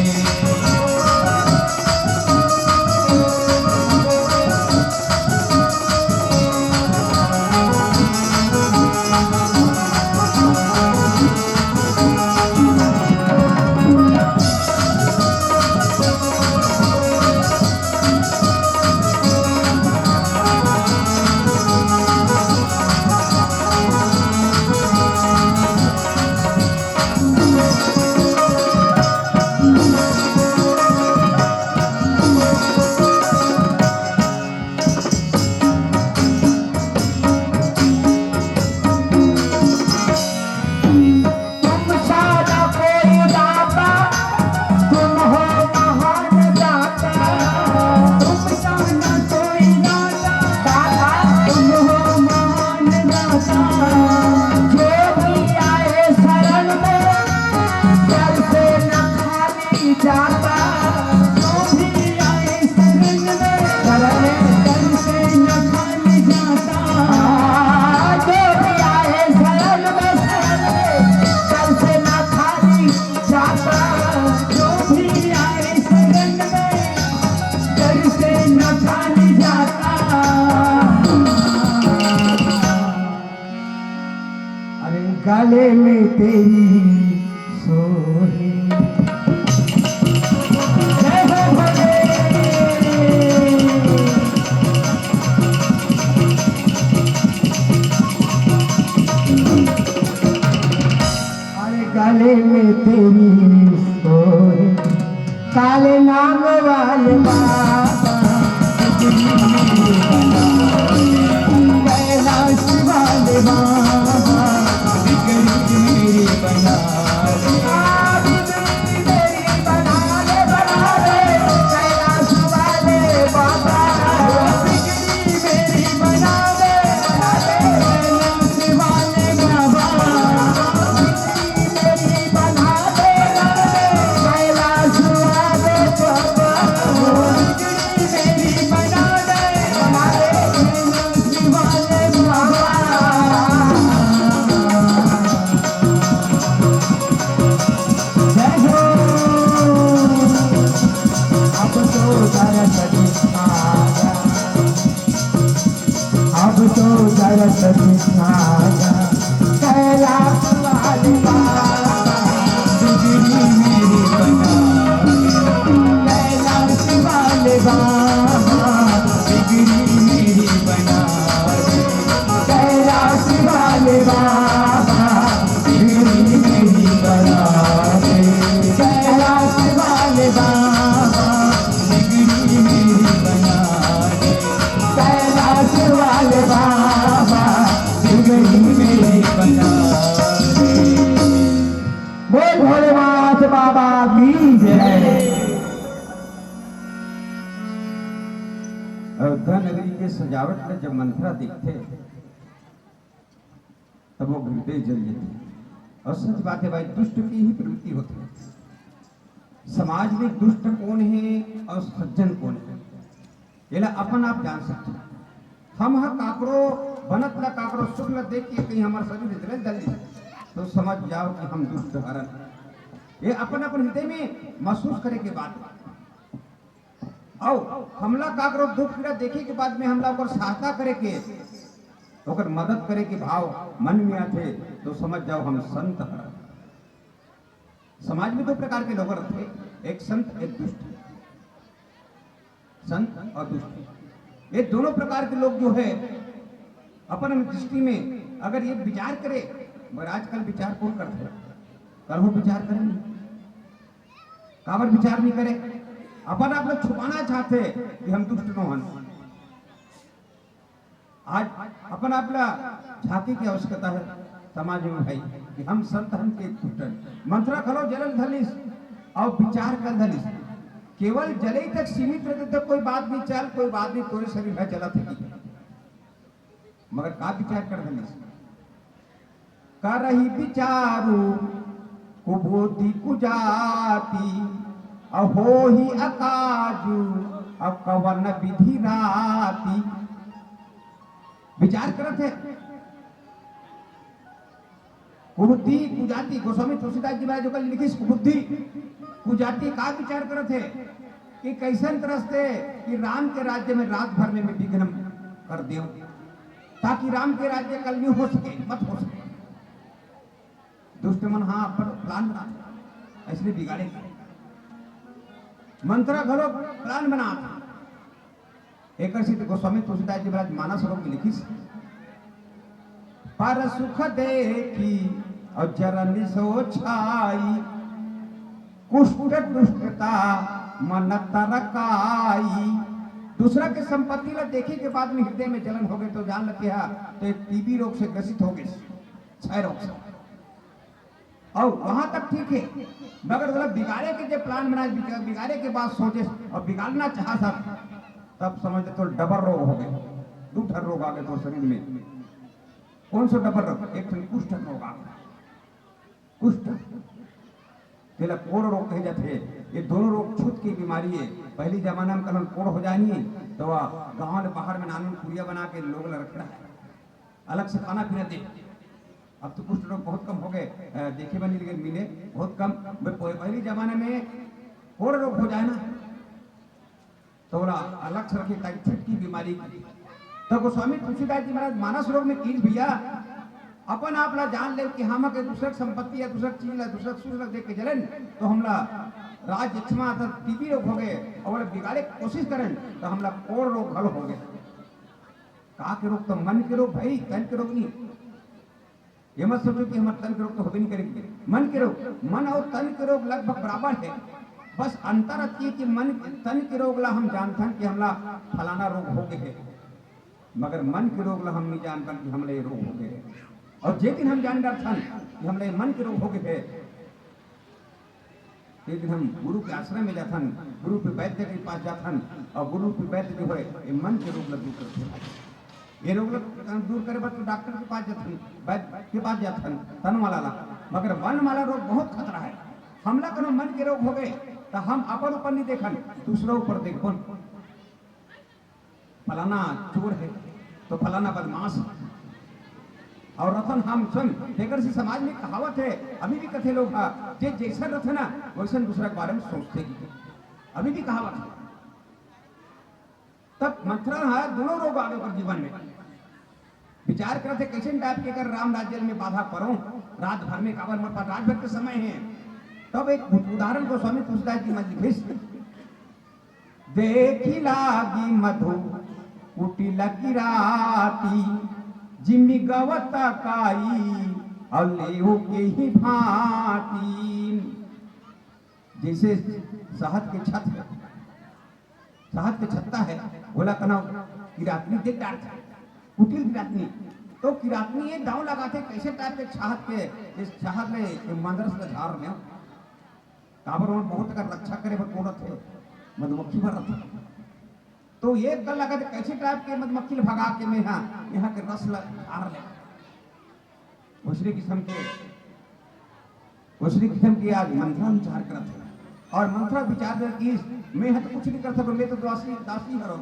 तुम सा ना कोई दाता, तुम हो महान दाता। तुम सा ना कोई दाता, दाता, तुम हो महान दाता। जो भी आए शरण में, सर से न खाली जाता। जो भी आए शरण में, शरण में, सर से न खाली जाता। जो भी आए शरण में, शरण में, सर से न खाली जाता। जो भी आए शरण में, सर से न खाली जाता। अरे गले में तेरी सोहे। जय हो भोले। अरे गले में तेरी सोहे। काले नाम वाले बाबा, बिगड़ी मेरी बना दे। कैलाश वाले बाबा, बिगड़ी मेरी बना दे। बिगड़ी मेरी बना दे, बना दे। कैलाश वाले बाबा, बिगड़ी मेरी बना दे, बना दे। कैलाश वाले बाबा, अब तो दरस दिखाया कैलाश वाले बाबा, बिगड़ी मेरी बना दे। कैलाश वाले बाबा, बिगड़ी मेरी बना दे। कैलाश वाले बाबा, सजावट में जब मंथरा देखथे, तब वो हृदय जल जाथे। और सच बात है भाई, दुष्ट की ही प्रवृत्ति होथे। समाज में दुष्ट कौन है और सज्जन कौन है, एला अपन आप जान सकते हो। हम ह काकरो बनत ला, काकरो सुख ला देख के कहीं हमार शरीर इतने दली, तो समझ जाओ कि हम दुष्ट हरन। ये अपन अपन हृदय में महसूस करे के बात। अउ हमला काकरो दुख पीड़ा देखे के बाद में हमला ओकर सहायता करे के, ओकर मदद करे के भाव मन में आथे, तो समझ जाओ हम संत हरन। समाज में दो प्रकार के लोग रहते, एक संत, एक दुष्ट। संत और दुष्ट, ये दोनों प्रकार के लोग जो है, अपन दृष्टि में अगर ये विचार करे, मगर आजकल विचार कौन करथे? करहु विचार करे नहीं। काबर विचार नहीं करे? अपन आप लोग छुपाना चाहते कि हम दुष्ट नो हन। आज अपन आप ला झांकी की आवश्यकता है समाज में भाई, कि हम संत हन के दुष्ट हन। मंथरा घलो जलन धलिस और विचार कर धलिस। केवल जले तक सीमित रहते तो कोई बात नहीं चल, कोई बात नहीं, तोरे शरीर है जलत है कि। मगर का विचार कर धलिस? करही विचारू कुबुद्धि कुजाति, अहोही अकाजू अकवन विधि राति। विचार करत है। कुबुद्धि कुजाति, गोस्वामी तुलसीदास जी महाराज ओकर लिखिस कुबुद्धि कुजाति। का विचार करत है कि कैसन तरह से कि राम के राज्य में रात भर में मैं विघ्न कर देव, ताकि राम के राज्य कल नहीं हो सके, मत हो सके। दुष्ट मन हाँ अपन प्लान बनाथे, इसलिए बिगाड़े। मंथरा घलो प्लान बनाथे। एकर सेती गोस्वामी तुलसीदास जी महाराज मानस श्लोक में लिखिस, पर सुख देखी और जरन सो छाई, कुष्ठ दुष्टता मन तरकाई। दूसरा के संपत्ति ला देखे के बाद में हृदय में जलन हो गए तो जान लेते हैं तो एक टीबी रोग से ग्रसित हो गए, क्षय रोग से। और वहां तक ठीक है, मगर बोला बिगाड़े के जो प्लान बनाए, बिगा-, बिगाड़े के बाद सोचे और बिगाड़ना चाहा सब, तब समझ ले तो डबल रोग हो गए, दू ठन रोग आ गए तो शरीर में। कौन सा डबल रोग? एक ठन कुष्ठ रोग आ गए, कुष्ठ, तेला कोढ़ रोग कहे जाथे। ये दोनों रोग छूत की बीमारी है। पहली जमाना में कहन कोढ़ हो जाए नहीं तो वह गांव ले बाहर में नानून कुरिया बना के लोग ला रखना है, अलग से खाना पीना दे। अब तो कुष्ठ रोग बहुत कम हो गए, अ, देखे बनी लेकिन मिले बहुत कम। मैं पह-, पहली जमाने में कोढ़ रोग हो जाए ना तो ओला अलग से रखे ताकि छुटकी बीमारी की। तो गोस्वामी तुलसीदास जी महाराज मानस रोग में कीज भैया अपन आप ला जान ले कि हम के दूसर संपत्ति या दूसर चीज ला दूसर सुख ला देख के जलन तो हमला राज यक्ष्मा अर्थात टीबी रोग हो गए और ओला बिगाड़े के कोशिश करन तो हमला कोढ़ रोग घलो हो गए। का के रोग? तो मन के रोग भाई, तन के रोग नहीं। ये मत सोचो कि हमर तन के रोग तो होबे नहीं करेगी। मन के रोग, मन और तन के रोग लगभग बराबर है, बस अंतर अति है कि मन, तन के रोग ला हम जानथन कि हमला फलाना रोग हो गए है, मगर मन के रोग ला हम नहीं जानथन कि हमला ये रोग हो गए है। और जे दिन हम जान डरथन कि हमला ये मन के रोग हो गए है, एक दिन हम गुरु के आश्रम में जाथन, गुरु पे वैद्य के पास जाथन, और गुरु पे वैद्य जो है, ये मन के रोग ला दूर करथे। ये रोग ला दूर करे बर तो डॉक्टर के पास जाथन, वैद्य के पास जाथन, तन वाला ला। मगर मन वाला रोग बहुत खतरा है। हमला कोनो मन के रोग हो गए, तो हम अपन ऊपर नहीं देखन, दूसरा ऊपर देखबन। फलाना चोर है, तो फलाना बदमाश है। और रतन हम सुन, तेकर से समाज में कहावत है, अभी भी कथे लोग हा, जे जैसन रथे ना, वैसन दूसरा के बारे में सोचथे। अभी भी कहावत है। तब मंथरा हा दोनों रोग आ गए ओकर जीवन में। विचार करत हे, कैसन टाइप के कर राम राज्य में बाधा परो, रात भर में काबर मोर पास रात भर के समय है। तब एक उदाहरण गोस्वामी तुलसीदास जी महाराज लिखिस, देखि लागी मधु कुटिल किराती, जिमि गवत काई अउ लेहु केहि भांति। जैसे शहद के छत, शहद के छत्ता है, ओला कना किरातनी देख डारथे, कुटिल किरातनी। तो किरातनी ये दांव लगाथे, कैसे टाइप के शहद के, इस शहद में ये मंदरस का झाड़ में काबर ओमन बहुत अकन रक्षा करे बर कोन रथे, मधुमक्खी बर रथे। तो ये कर लगत, कैसे टाइप के मधुमक्खी ल भगा के मैं हा यहाँ के रस ल ढार ले। ओसने किसम के, ओसने किसम के आज मंथरा विचार करत हे। और मंथरा विचार में कि मैं ह तो कुछ नहीं कर सकूं, मैं तो दासी, दासी हरव।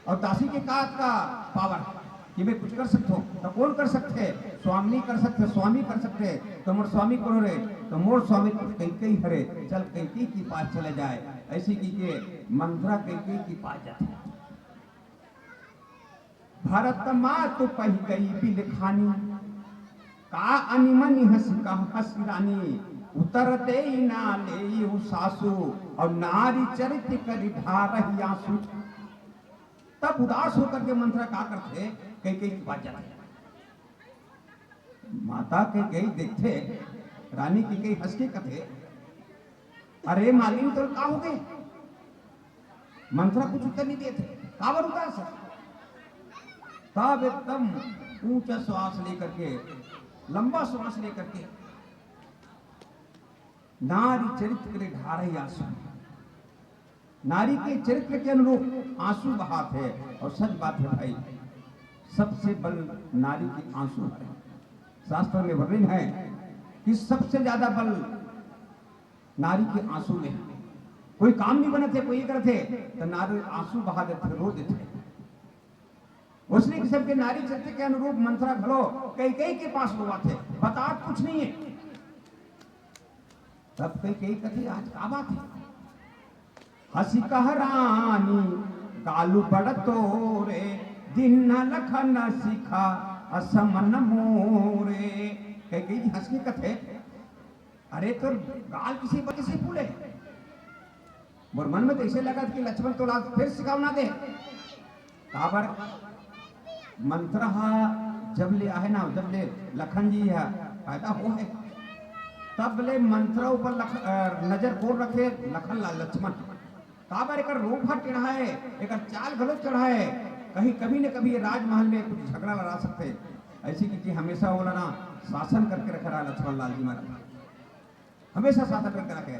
और दासी के का, का पावर कि मैं कुछ कर सकथों? तो कौन कर सकथे? स्वामिनी कर सकथे, स्वामी कर सकथे। तो मोर स्वामी कोन हरे? तो मोर स्वामी तो कैकेयी हरे। चल, कैकेयी के पास चले जाए। ऐसे कहिके मंथरा कैकेयी के पास जाथे। भरत मातु पहि गई बिलखानी, का अनिमनि हँसि कहु हँसि रानी। उतर देइ ना लेउ सासु, और नारी चरित करि ढारहि आँसू। तब उदास होकर के मंथरा का करथे, कैकेयी के पास जाथे। माता कैकेयी देखथे, रानी कैकेयी हँस के कथे, "अरे मालिन, तोर का होगे?" मंथरा कुछ उत्तर नहीं देत हे, काबर उदास हे? तब एकदम ऊंचा श्वास लेकर के, लंबा श्वास लेकर के, नारी चरित्र करि ढारहि आँसू, नारी के चरित्र के अनुरूप आँसू बहाथे। और सच बात हे भाई, सबसे बल नारी के आँसू हे। शास्त्र में वर्णन हे कि सबसे ज्यादा बल नारी के आँसू में हे। कोई काम नहीं बनत हे, कोई ये करत हे, तो नारी आँसू बहा देथे, रो देथे। ओसने किसम के नारी चरित्र के अनुरूप मंथरा घलो कैकेयी के पास रोवत हे, बतात कुछ नहीं हे। तब कैकेयी कथे, "आज का बात हे?" हँसि कहु रानी गालु बड़ तोरे, दीन्ह लखन सिखा असमन मोरे। कैकेयी जी हँस के कथे, "अरे तोर गाल किसे ब-, किसे फूले?" मोर मन में तो ऐसे लगत कि लक्ष्मण तोला फिर सिखावना दे। काबर मंथरा हा जब ले आहे ना, जब ले लखन जी हा पैदा होहे, तब ले मंथरा ऊपर लख-, अ, नजर कोन रखे? लखन लाल, लक्ष्मण। काबर एकर रूप हा टेढ़ा हे, एकर चाल घलो चढ़ा हे, कहीं कभी न कभी ये राजमहल में कुछ झगड़ा लड़ा सकथे। ऐसे कहिके हमेशा ओला ना शासन करके रखे रहा लक्ष्मण लाल जी महाराज। हमेशा शासन करके रखे।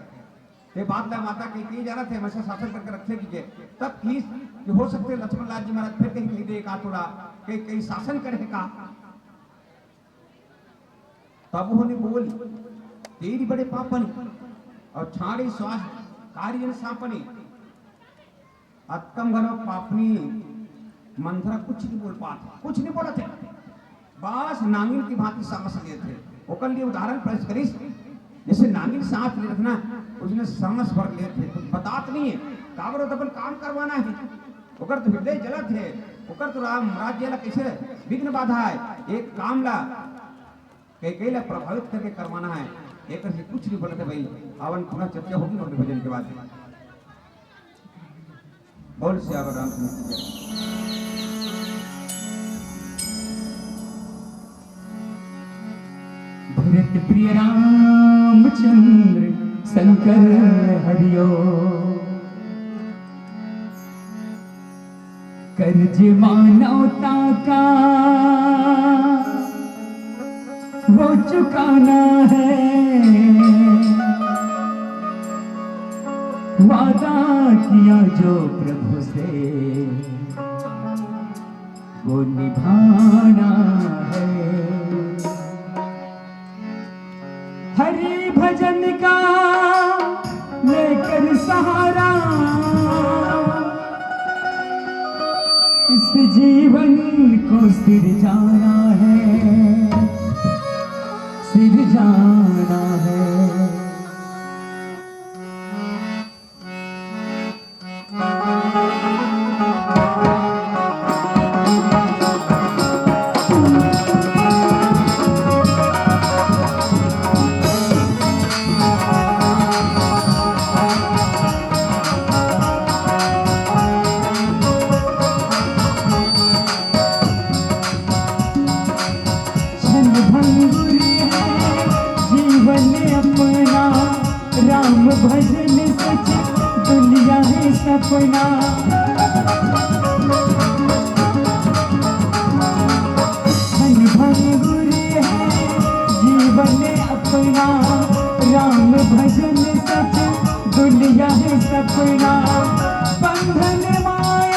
ते बात ला माता कैकेयी जानत हे, हमेशा शासन करके रखे कहिके। तब कहिस कि हो सकथे लक्ष्मण लाल जी महाराज फिर कहीं कहि दे का तोला, कहीं, कहीं शासन करे का। तब ओहने बोली, "तेरी बड़े पापनी और छाड़ी स्वास कार्य न सापनी।" अतकम घलो पापनी मंथरा कुछ नहीं बोल पात, कुछ नहीं बोलत हे। बस नांगिन की भांति सांस लेत हे। ओकर लिए उदाहरण पेश करिस, जैसे नांगिन सांस लेत हे ना, ओसने सांस भर लेत हे, कुछ बतात नहीं हे। काबर तो अपन काम करवाना हे, ओकर तो हृदय जलत हे, ओकर तो राम राज्य ला कैसे विघ्न बाधा हे, एक काम ला कैकेयी ला प्रभावित करके करवाना हे, एकर से कुछ नहीं बनत हे भाई। आवन पुनः चर्चा होगी अपने भजन के बाद। बोल सियावर रामचंद्र की जय। भरत प्रिय रामचंद्र शंकर हरिओ। कर्ज मानवता का वो चुकाना है, वादा किया जो प्रभु से वो निभाना है। हरि भजन का लेकर सहारा, इस जीवन को सिरजाना है, सिरजाना है। क्षण भंगुर है जीवन अपना, राम भजन सच दुनिया है सपना। क्षण भंगुर है जीवन अपना, राम भजन सच दुनिया है सपना। बंधन माया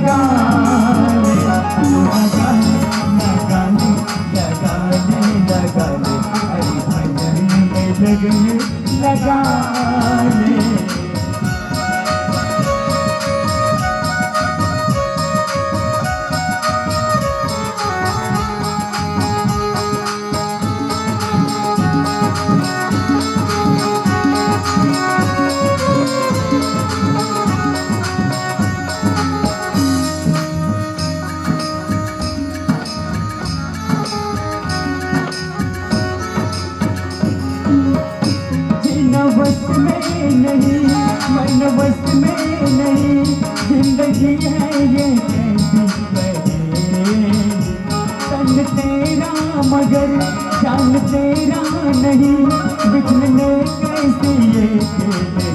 लगा ले, लगा ले, लगा ले, लगा ले, लगा ले, अरे भजन में लगन लगा ले। जीना बस में नहीं, मन बस में नहीं, जिंदगी है ये कैसी बहे। तन तेरा मगर जान तेरा नहीं, बिछड़ने कैसे ये खेल थे।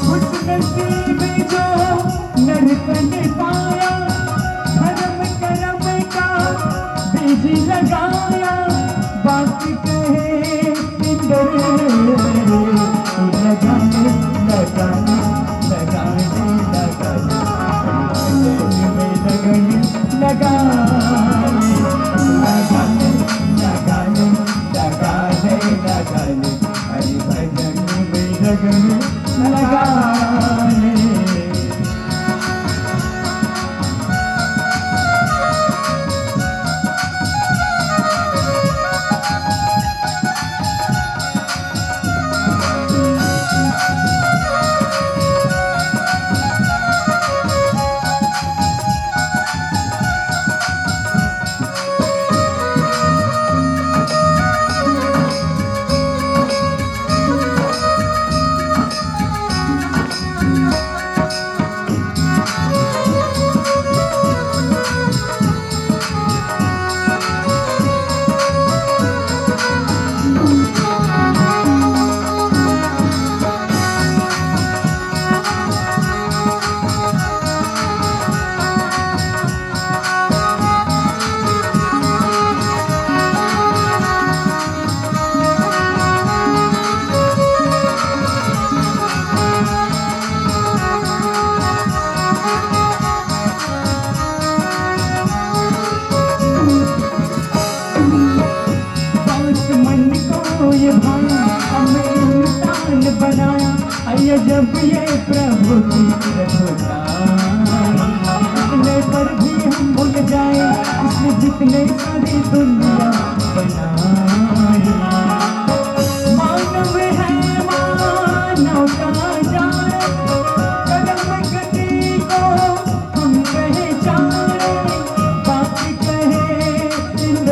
खुश नसीब जो नर तन पाया, धर्म कर्म का बीज लगाया, बात कहे इंदर। तू लगा ले, लगा ले, लगा ले, लगा ले, लगन में लगन लगा ले, लगा ले, लगा ले, लगा ले, लगा ले, हरि भजन में लगन लगा ले। बात मन को ये भाई, हमें इंसान बनाया। अय्या, जब ये प्रभु की रचना, इतने पर भी हम भूल जाए, इसने जितने सारी दुनिया बनाई। मानव है मानव का जाए, कलम कटी को हम पहचाने, बात कहे इंद्र।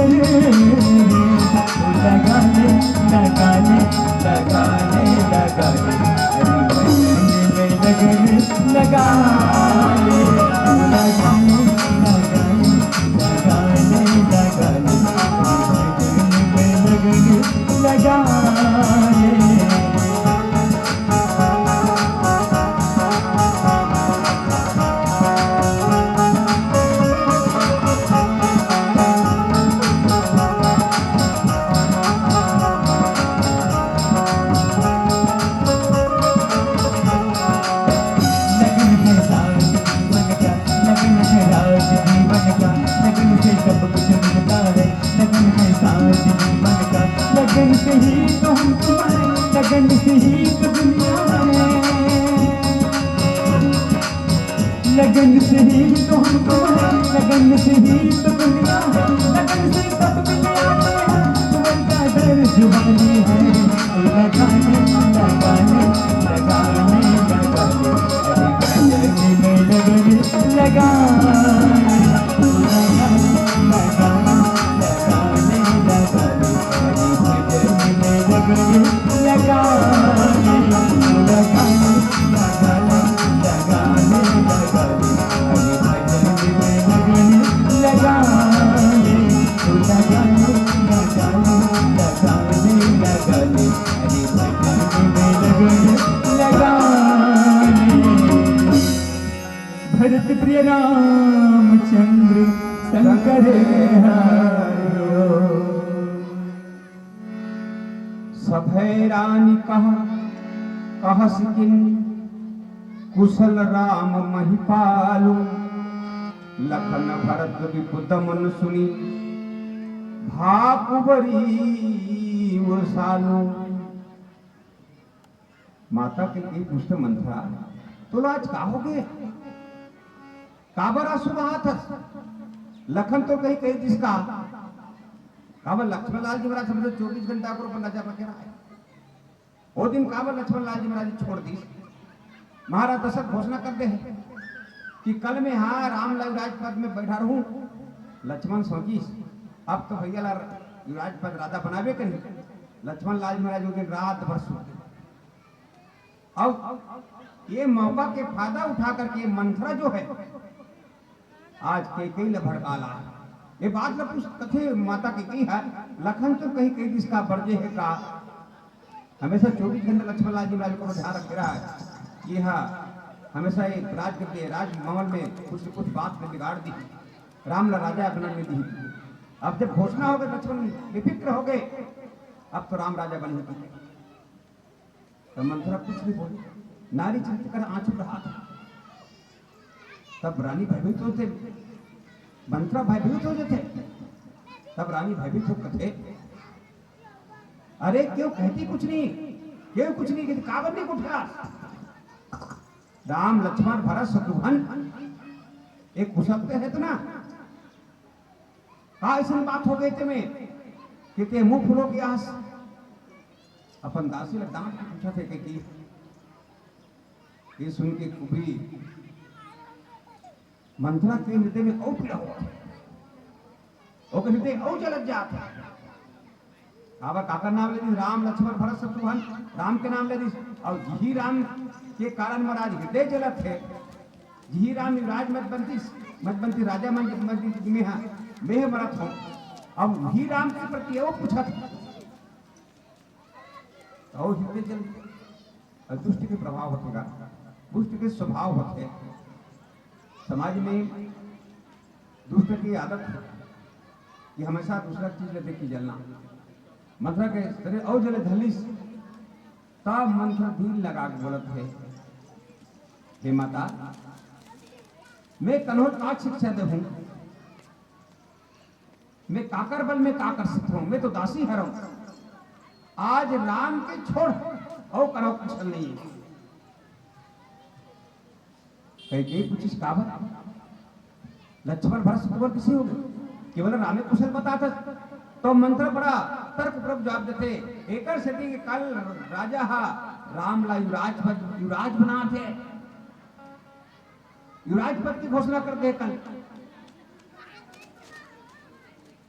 लगा ले, लगा ले, लगा ले, लगा ले, हरि भजन में लगन लगा ले, लगा ले, लगा ले, लगा ले, लगा ले, हरि भजन में लगन लगा ले। लगन है साथ जीवन का, लगन है राज जीवन का, लगन से सब कुछ मिलता है। लगन है साथ जीवन का, लगन से ही तो हम तुम्हारे, लगन से ही तो दुनिया है। लगन से ही तो हम तुम्हारे, लगन से ही तो दुनिया है। लगन से सब मिले आते हैं, जीवन का दर्द जुबानी है। लगाने, लगाने, लगाने, लगाने, लगाने, अरे लगाने में लगन लगाने। भरत प्रिय रामचंद्र शंकर हरो। सभै रानी कह, कहस किन्नी, कुशल राम महिपालु, लखन भरत विपुत मन सुनी, भाकुबरी सालू। माता के एक दुष्ट मंथरा, तोला आज का होगे? काबर आंसू बहात हस? लखन तो कहीं कही दिस का? काबर लक्ष्मण लाल जी महाराज समझो चौबीस घंटा को अपन राजा बने रहा है। ओ दिन काबर लक्ष्मण लाल जी महाराज छोड़ दिस? महाराज दशरथ घोषणा कर दे है कि कल मैं हाँ राम ला राजपद में बैठा रहूं। लक्ष्मण सोचिस, अब तो भैया ला राजपद राजा बनावे कहीं। लक्ष्मण लाल जी महाराज ओ दिन रात भर सोते। अब ये मौका के फायदा उठा करके मंथरा जो है, आज कैकेयी ला भड़का ला। ये बात ला पूछ कथे माता कैकेयी है, लखन तो कहीं कही दिस का बरजे है का? हमेशा चौबीस घंटे लक्ष्मण लाल जी महाराज को ध्यान रखे रहा है कि हाँ, हमेशा ये राज करके राजभवन में कुछ न कुछ बात में बिगाड़ दी, राम ला राजा बना में दी। अब जब घोषणा हो गई, लक्ष्मण बेफिक्र हो गए, अब तो राम राजा बने। तो मंथरा कुछ नहीं बोली, नारी चरित्र कर आंसू रहा था। तब रानी भयभीत होते, मंथरा भयभीत हो जाते। तब रानी भयभीत हो कथे, अरे क्यों कहती कुछ नहीं, क्यों कुछ नहीं कहती, काबर नहीं उठा? राम लक्ष्मण भरत शत्रुघ्न एक कुशल ते है तो ना, का ऐसन बात हो गई ते में कि ते मुंह फुलो के आस? अपन दासी ला डांट के पूछा थे कि, कि ये सुन के कुबरी मंथरा के हृदय में अउ पीड़ा हुआ, ओकर हृदय अउ जलत जात है। काबर काकर नाम ले दिस? राम लक्ष्मण भरत शत्रुघ्न, राम के नाम ले दिस। और यही राम के कारण महाराज हृदय जलत है। यही राम युवराज मत बनतीस, मत बनतीस राजा मत, मत बनतीस, मैं हा, मैं हा मरत हूँ। अब वही राम के प्रति वो पूछत है। और हृदय जल और दुष्ट के प्रभाव होथे का, दुष्ट के स्वभाव होथे। समाज में दुष्ट की आदत है कि हमेशा दूसरा चीज ला देख के जलना। मंथरा के शरीर और जले धलिस, तब मंथरा दिल लगा के बोलत है, हे माता, मैं कन्हो का शिक्षा देहूं? मैं काकर बल में का कर सकत हूं? मैं तो दासी हरव। आज राम के छोड़, अउ करो कुछ नहीं है। कैकेयी पूछिस, काबर? लक्ष्मण भरत शत्रुघ्न किसे हो गए? केवल रामे कुशल बताथस। तो मंथरा बड़ा तर्क पूर्वक जवाब देथे, एकर सेती के कल राजा हा राम ला युवराज पद, युवराज बनाथे। युवराज पद की घोषणा कर दे कल।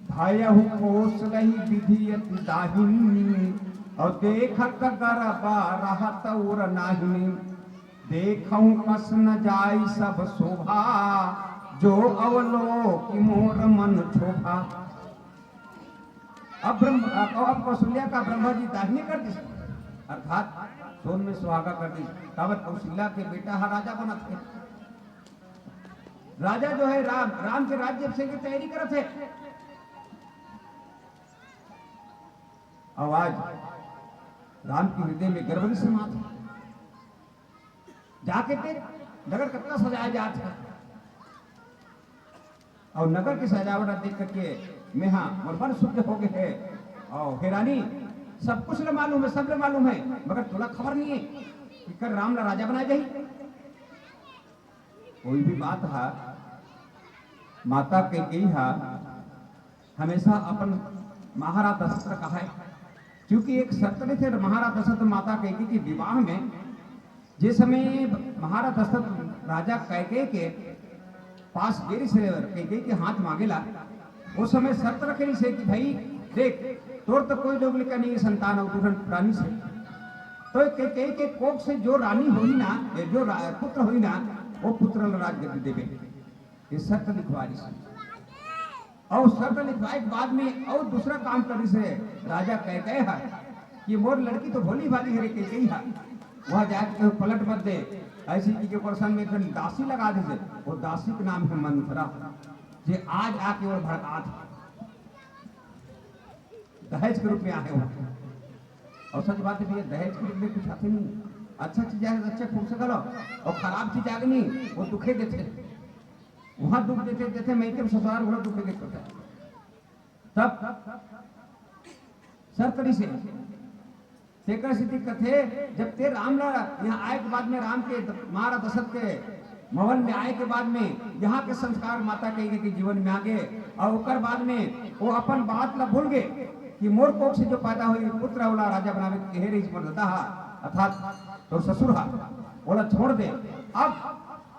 भयहु कोसलहि विधि अति दाहिनी, और देखत गर्भ रहत उर नाहिनी। देखहु कस न जाई सब शोभा, जो अवलोकि मोर मन क्षोभा। अब ब्रह्म, अब कौशल्या का ब्रह्मा जी दाहिनी कर दिस, अर्थात सोन में सुहागा कर दिस। काबर कौशल्या के बेटा हा राजा बनत हे। राजा जो है राम, राम के राज्य अभिषेक की तैयारी करत है। और आज राम के हृदय में गर्व नहीं समात है। जाके देख, नगर कितना सजाया जात है। और नगर की सजावट देख करके मैं हा, मोर मन शुद्ध हो गए है। और हे रानी, सब कुछ ल मालूम है, सब ल मालूम है, मगर तोला खबर नहीं है कि कल राम ला राजा बनाया जाही। कोई भी बात हा, माता कैकेयी हा हमेशा अपन महाराज दशरथ कहा है, क्योंकि एक शर्त नहीं थे महाराज दशरथ माता कैकेयी के विवाह में। जिस समय महाराज दशरथ राजा कैकेयी के पास गिरी से कैकेयी के हाथ मांगेला, उस समय शर्त रखे से कि भाई देख, तोर तो कोई लोग लेकर नहीं संतान और दूसर रानी से, तो कैकेयी के कोख से जो रानी होई ना, जो रा-, पुत्र होई ना, वो पुत्र ला राजगद्दी देवे। ये शर्त लिखवा रही से। और शर्त लिखवाए के बाद में और दूसरा काम कर रही से राजा कैकेयी है कि मोर लड़की तो भोली भाली है रे कैकेयी है, वह जाके पलट मत दे। ऐसी की के पर्सन में एक दासी लगा दीजिए, वो दासी के नाम है मंथरा, जे आज आके वो भड़कात है। दहेज के रूप में आए हो। और सच बात है भैया, दहेज के रूप में कुछ आते नहीं। अच्छा चीज आए, अच्छा खुश करो, और खराब चीज आगे नहीं, वो दुखे देते, वहां दुख देते देते मैं के ससुराल घोड़ा दुखे देते होता है। तब सर तरी से तेकर सेती कथे, जब ते राम ला यहाँ आए के बाद में, राम के द-, महाराज दशरथ के महल में आए के बाद में यहाँ के संस्कार माता कही के जीवन में आगे, और ओकर बाद में वो अपन बात ला भूल गए कि मोर कोख से जो पैदा हुई पुत्र ओला राजा बनावे के हे रही मर्दता हा, अर्थात तोर ससुर हा, ओला छोड़ दे। अब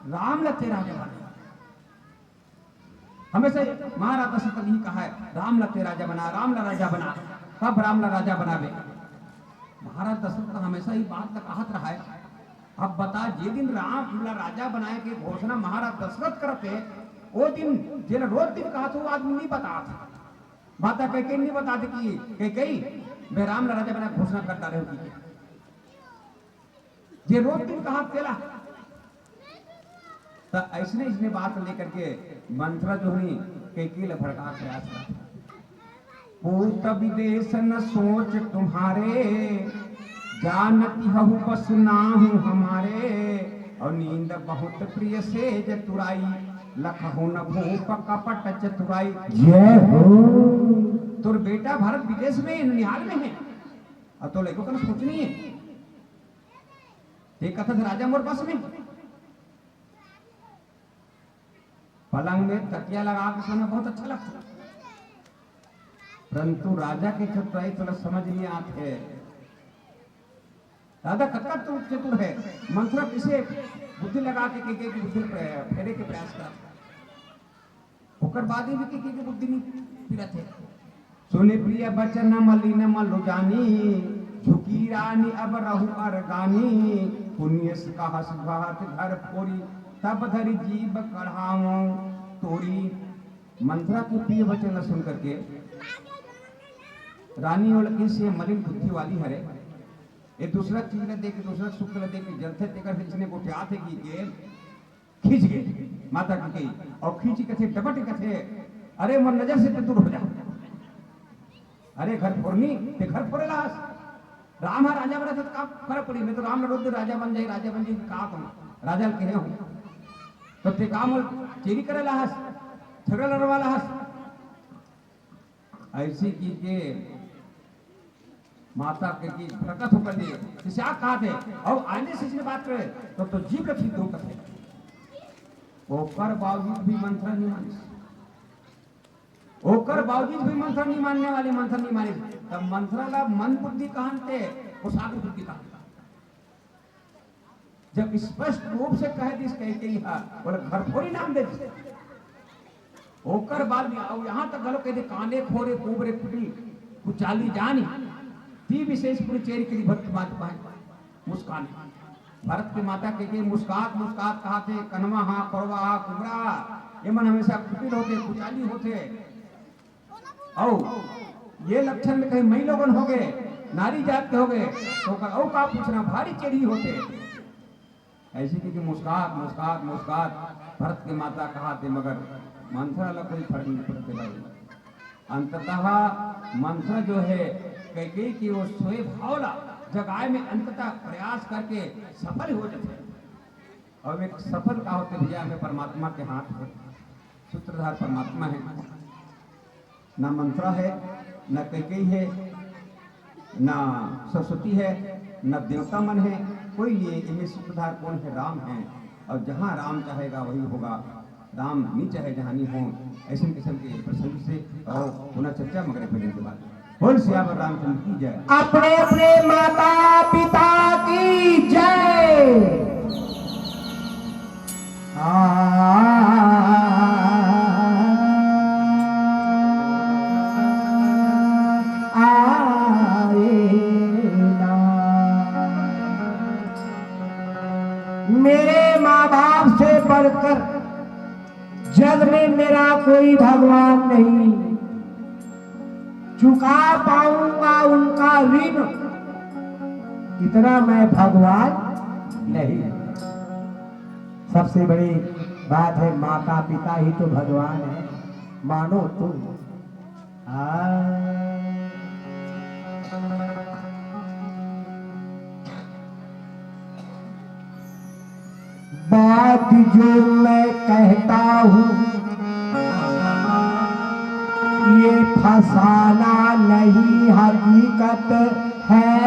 राम ला ते राजा बना। हमेशा महाराज दशरथ ने ही कहा है, "राम ला ते राजा बना, राम ला राजा बना।" कब राम ला राजा बनावे? महाराज दशरथ का हमेशा ही बात तक कहत रहा है। अब बता, जे दिन राम ला राजा बनाए के घोषणा महाराज दशरथ करते, वो दिन जेला रोज दिन कहत हो, वो आदमी नहीं बता था। माता कैकेयी नहीं बता दी कि कैकेयी, मैं राम ला राजा बना घोषणा कर डाले हो कि जे रोज दिन कहा तेला। त ऐसने, ऐसने बात लेकर के मंथरा जो हुई, कैकेयी ला भड़का प्रयास करत। पूत विदेश न सोच तुम्हारे, जानती हूँ बस नाहु हमारे, और नींद बहुत प्रिय सेज तुराई, लखहु न भूप कपट चतुराई। जय हो। तोर बेटा भारत विदेश में, ननिहाल में है, और तो लइको कन सोचनी है। ते कथस राजा मोर बस में। पलंग में तकिया लगा के सोना बहुत अच्छा लगता, परंतु राजा के चतुराई तोला समझ नहीं आत है। दादा कतका तू चतुर है, मंथरा किसे बुद्धि लगा के, के, के बुद्धि प्र-, फेरे के प्रयास करत। ओकर बाद भी के, के, के बुद्धि नहीं फिरत है। सुनि प्रिय बचन मलिन मलु जानी, झुकी रानी अब रहु अरगानी। पुनियस कहस कहत घर फोरी, तब धरि जीभ कढ़ावउँ तोरी। मंथरा के प्रिय वचन ला सुन करके रानी ओला कहिस, "ये मलिन बुद्धि वाली हरे, ये दूसरा चीज ला देख, दूसरा सुख ला देख के जलथे, तेकर से इसने गोठियाथे की के खींच गे माता कैकेयी, और खींच कथे, डपट कथे, 'अरे मोर नजर से ते दूर हो जा। अरे घर फोरनी, ते घर फोरे लास। राम हा राजा बना था तो का फरक पड़ी? मैं तो राम लड़ो दे राजा बन जाए, राजा बन जाए, कहा तुम राजा ल कहे हूँ, तो ते काम चेरी करे लास, झगड़ा लड़वा लास।'" ऐसी की के माता कैकेयी भड़कत होकर लिए, जैसे आप कहा थे, और आने से इसने बात करे, तो, तो जीव रखी दो कथे। ओकर बावजूद भी मंथरा नहीं मानिस। ओकर बावजूद भी मंथरा नहीं मानने वाली, मंथरा नहीं मानिस। तब मंथरा ला मंद बुद्धि कहन ते, कुशाग्र बुद्धि कहन। जब स्पष्ट रूप से कह दिस कैकेयी हा, बोले घर फोरी नाम दे दिस। ओकर बाद में, और यहाँ तक गलो कह दे, "काने खोरे कूबरे कुटिल, कुचाली जानी, ती विशेष पुरचेरी के भक्त बात पाए।" मुस्कान। भरत के माता कैकेयी मुस्कात, मुस्कात कहा थे, "कनवा हा, खोरवा हा, कुबरा हा, ये मन हमेशा कुटिल होते, कुचाली होते।" अउ ये लक्षण में कहीं मई लोगन हो गए, नारी जात के हो गए, तो ओकर अउ का पूछना, भारी चेरी होते। ऐसे कि, कि मुस्कात, मुस्कात, मुस्कात भरत के माता कहा थे, मगर मंथरा ला कोई फर्क नहीं पड़ते भाई। अंततः मंथरा जो है, कैकेयी की वो स्वयं भाव ला जगाए में अंततः प्रयास करके सफल हो जाते हैं। और एक सफल का होते भैया, हमें परमात्मा के हाथ है, सूत्रधार परमात्मा है। ना मंथरा है, ना कैकेयी है, ना सरस्वती है, ना देवता मन है, कोई नहीं है। इनमें सूत्रधार कौन है? राम है। और जहाँ राम चाहेगा वही होगा, राम नहीं चाहे जहाँ नहीं हो। ऐसे किस्म के प्रसंग से और पुनः चर्चा मगर एक भजन के बाद। बोल सियावर रामचंद्र की जय। अपने अपने माता पिता की जय। आ, आए ना। मेरे माँ बाप से बढ़कर जग में मेरा कोई भगवान नहीं, चुका पाऊंगा उनका ऋण, इतना मैं भगवान नहीं। सबसे बड़ी बात है, माता पिता ही तो भगवान है, मानो तुम। आ, बात जो मैं कहता हूँ, ये फसाना नहीं, हकीकत है।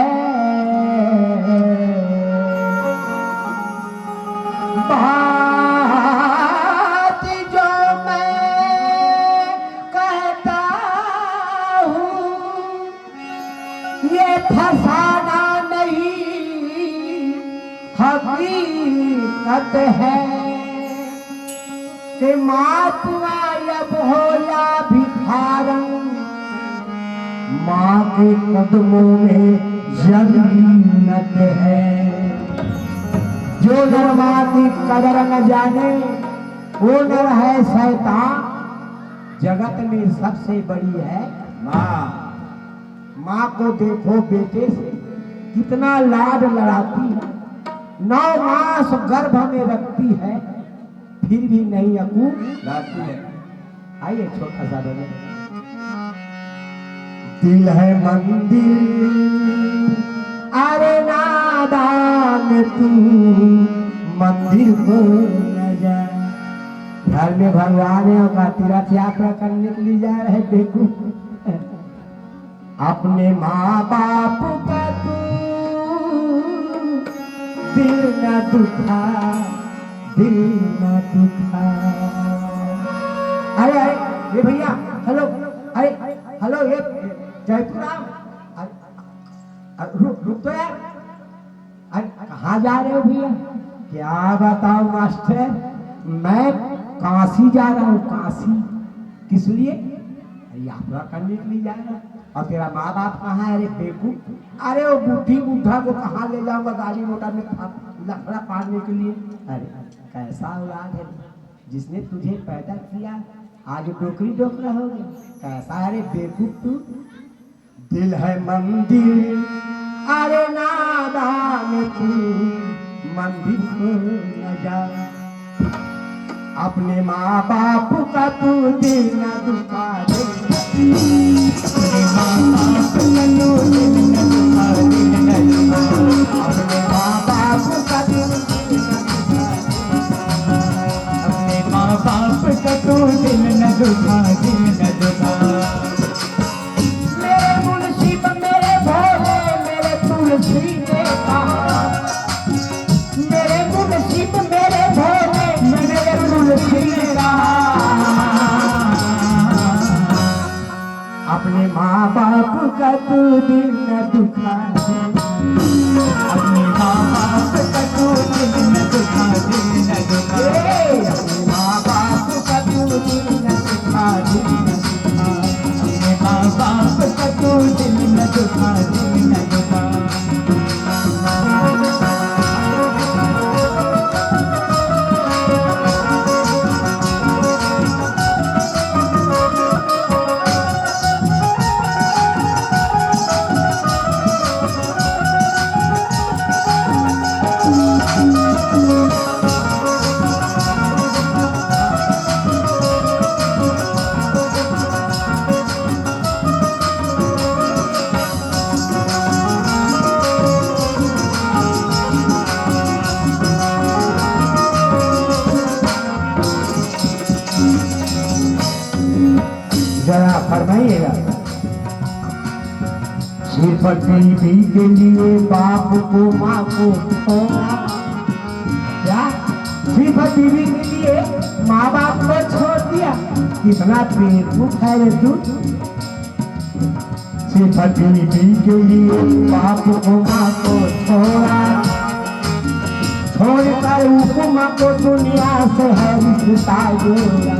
बात जो मैं कहता हूँ, ये फसाना नहीं, हकीकत है कि माँ पुआ अब हो या भिखारन, माँ के कदमों में जन्नत है। जो नर माँ की कदर न जाने, वो नर है शैतान। जगत में सबसे बड़ी है माँ। माँ को देखो बेटे से, कितना लाड लड़ाती है। नौ मास गर्भ में रखती है, फिर भी नहीं अकुलाती है। आइए, छोटा सा भजन। दिल है मंदिर, अरे नादान तू मंदिर को न जा। घर में भगवान है, ओका तीर्थ यात्रा करने के लिए जा रहे बेवकूफ। अपने माँ बाप का तू दिल न दुखा, दिल न दुखा। अरे, अरे, ये भैया, हेलो, अरे, हेलो, ये जयपुर राम, अरे, अरे, रुक, रुक तो यार। अरे, कहाँ जा रहे हो भैया? क्या बताऊं मास्टर, मैं काशी जा रहा हूँ, काशी। किस लिए? अरे, यात्रा करने के लिए जा रहा हूँ। और तेरा माँ बाप कहाँ है? अरे बेवकूफ, अरे वो बूढ़ी बूढ़ा को कहाँ ले जाऊंगा गाड़ी मोटर में फा-, लफड़ा पाड़ने के लिए? अरे कैसा औलाद है, जिसने तुझे पैदा किया, आज डोकरी डोकरा हो गया। कैसा है रे बेवकूफ तू? दिल है मंदिर, अरे नादान तू मंदिर को न जा। अपने माँ बाप का तू दिल न दुखा, दिल न दुखा। अपने माँ बाप का तू दिल न दुखा, दिल न दुखा। अपने माँ बाप का तू दिल न दुखा, दिल न दुखा। अपने माँ बाप का तू दिल न दुखा, दिल न दुखा। मेरे मुंशी मेरे भोले, मेरे तुलसी ने कहा, मेरे मुंशी मेरे भोले, मेरे तुलसी ने कहा, अपने माँ बाप का तू दिल न दुखा, अपने माँ बाप का तू दिल न दुखा, दिल न दुखा। ए, अपने माँ बाप का तू दिल न दुखा, दिल न दुखा। अपने माँ बाप का तू दिल न दुखा, दिल न दुखा। जरा फरमाइएगा। सिर्फ बीवी के लिए बाप को माँ को छोड़ा। क्या? सिर्फ बीवी के लिए माँ बाप को छोड़ दिया? कितना बेवकूफ है रे तू। सिर्फ बीवी के लिए बाप को माँ को छोड़ा, छोड़कर उपमा को दुनिया से है रिश्ता जोड़ा।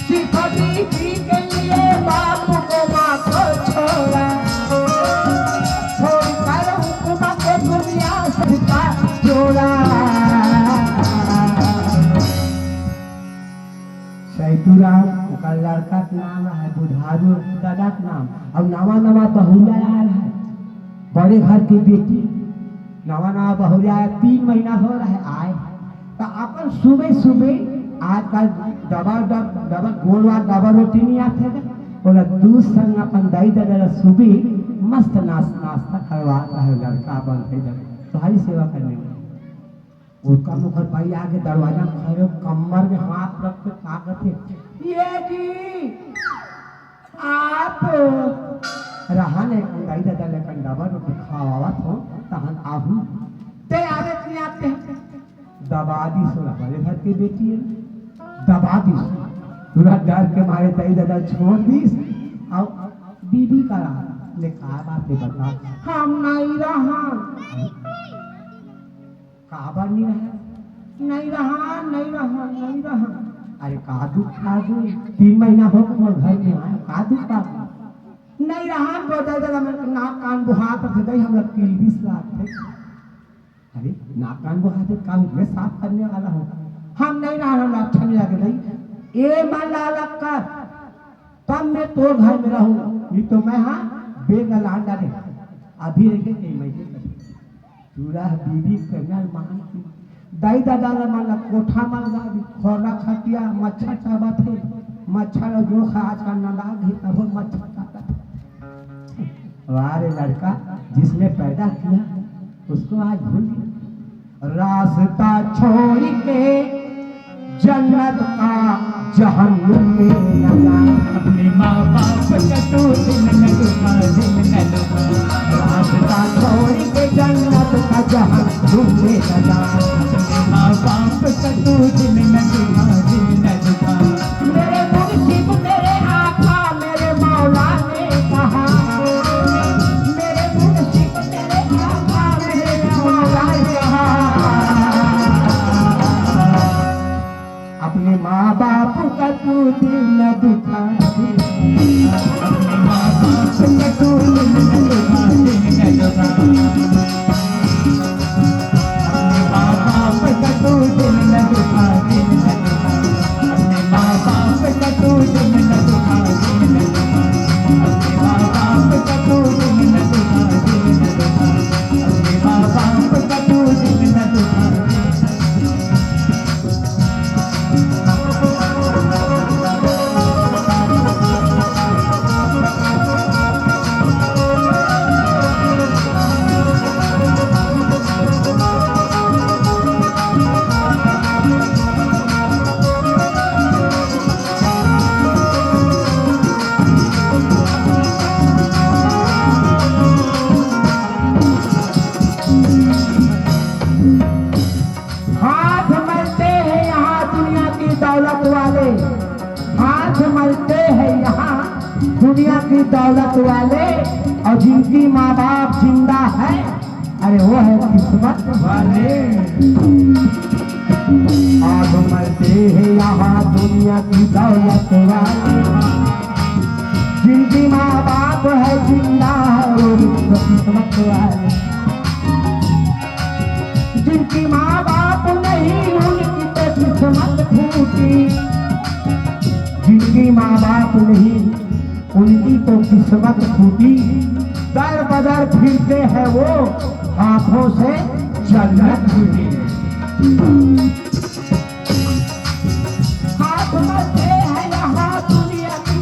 सिर्फ बीवी के लिए बाप को माँ को छोड़ा, छोड़कर उपमा को दुनिया से रिश्ता जोड़ा। सैतुराम, ओकर लड़का के नाम है बुधारू, दादा के नाम। अब नवा नवा बहुरिया आयल है, बड़े घर के बेटी, नवा नवा बहुरिया आयल, तीन महीना हो रहा है आए, तो अपन सुबह सुबह आजकल डबल डब-, डबल गोल वाला डबल रोटी नहीं आते थे, ओला दूध संग अपन दही दे देला, सुबह मस्त नाश-, नाश्ता करवात रहे लड़का अपन, भाई जब तुम्हारी सेवा करने में। ओकर मुखर बाई आगे दरवाजा में खड़े हो, कमर में हाथ रख के का कथे, "ये जी, आप रहा ने, दाई ददा ले कंडावा रोटी खवावत हो, तहन आहू।" ते आवे कि आते हैं। दबा दी सोला वाले घर के बेटी है, दबा दी। पूरा डर के मारे दाई ददा छोड़ दी। अब बीबी करा ले का बात है बता, हम नहीं रहा। काबर नहीं रहा? नहीं रहा, नहीं रहा, नहीं रहा। अरे का दुख का जी? तीन महीना हो गए मोर घर में आए, का दुख का? नहीं रहा, तो दे दे, मैं नाक कान बुहात थे, दई हम लोग की बीस लाख थे। अरे नाक कान बुहात थे, काम मैं साफ करने वाला हूँ। हम नहीं रहा, हम अच्छा नहीं लगे दई। ए मन ला अलग कर, तब मैं तोर घर में रहूँ, नहीं तो मैं हाँ बेग लान डाले। अभी रह के कहीं मैं पूरा बीबी कन्या मान की दाई ददा ला मन ला कोठा मन ला दी, खोरा खटिया, मच्छर चाबत हे, मच्छर अउ जोंक ह आजकल नंदा गे, तभो मच्छर चाबत हे। वाह रे लड़का, जिसने पैदा किया, उसको आज भूल गया। रास्ता छोड़ के जन्नत का जहन्नुम में न जा। अपने माँ बाप का तू दिल न दुखा, दिल न दुखा। रास्ता छोड़ के जन्नत का जहन्नुम में न जा। अपने माँ बाप का तू दिल न दुखा, दिल न दुखा। मेरे मुर्शिद, मेरे आका, मेरे मौला ने कहा, मेरे मुर्शिद, मेरे आका, मेरे मौला ने कहा, अपने माँ बाप का तू दिल न दुखा। अपने माँ बाप का तू दिल न दुखा, दिल न दुखा। अपने माँ बाप का तू दिल न दुखा, दिल न दुखा। अपने माँ बाप का तू दिल न दुखा, दिल न दुखा। अपने माँ बाप का तू दिल न दुखा, दिल न दुखा। अपने माँ बाप का तू दिल न दुखा, दिल न दुखा। हाथ मलते हैं यहाँ दुनिया की दौलत वाले, हाथ मलते हैं यहाँ दुनिया की दौलत वाले, और जिनकी माँ बाप जिंदा है, अरे वो है किस्मत वाले। हाथ मलते हैं यहाँ दुनिया की दौलत वाले, जिनकी माँ बाप है जिंदा है वो भी तो किस्मत वाले। जिनकी माँ बाप नहीं उनकी तो किस्मत फूटी, जिनकी माँ बाप नहीं उनकी तो किस्मत फूटी। दर बदर फिरते हैं वो, हाथों से जन्नत छूटी। हाथ मलते हैं यहाँ दुनिया की,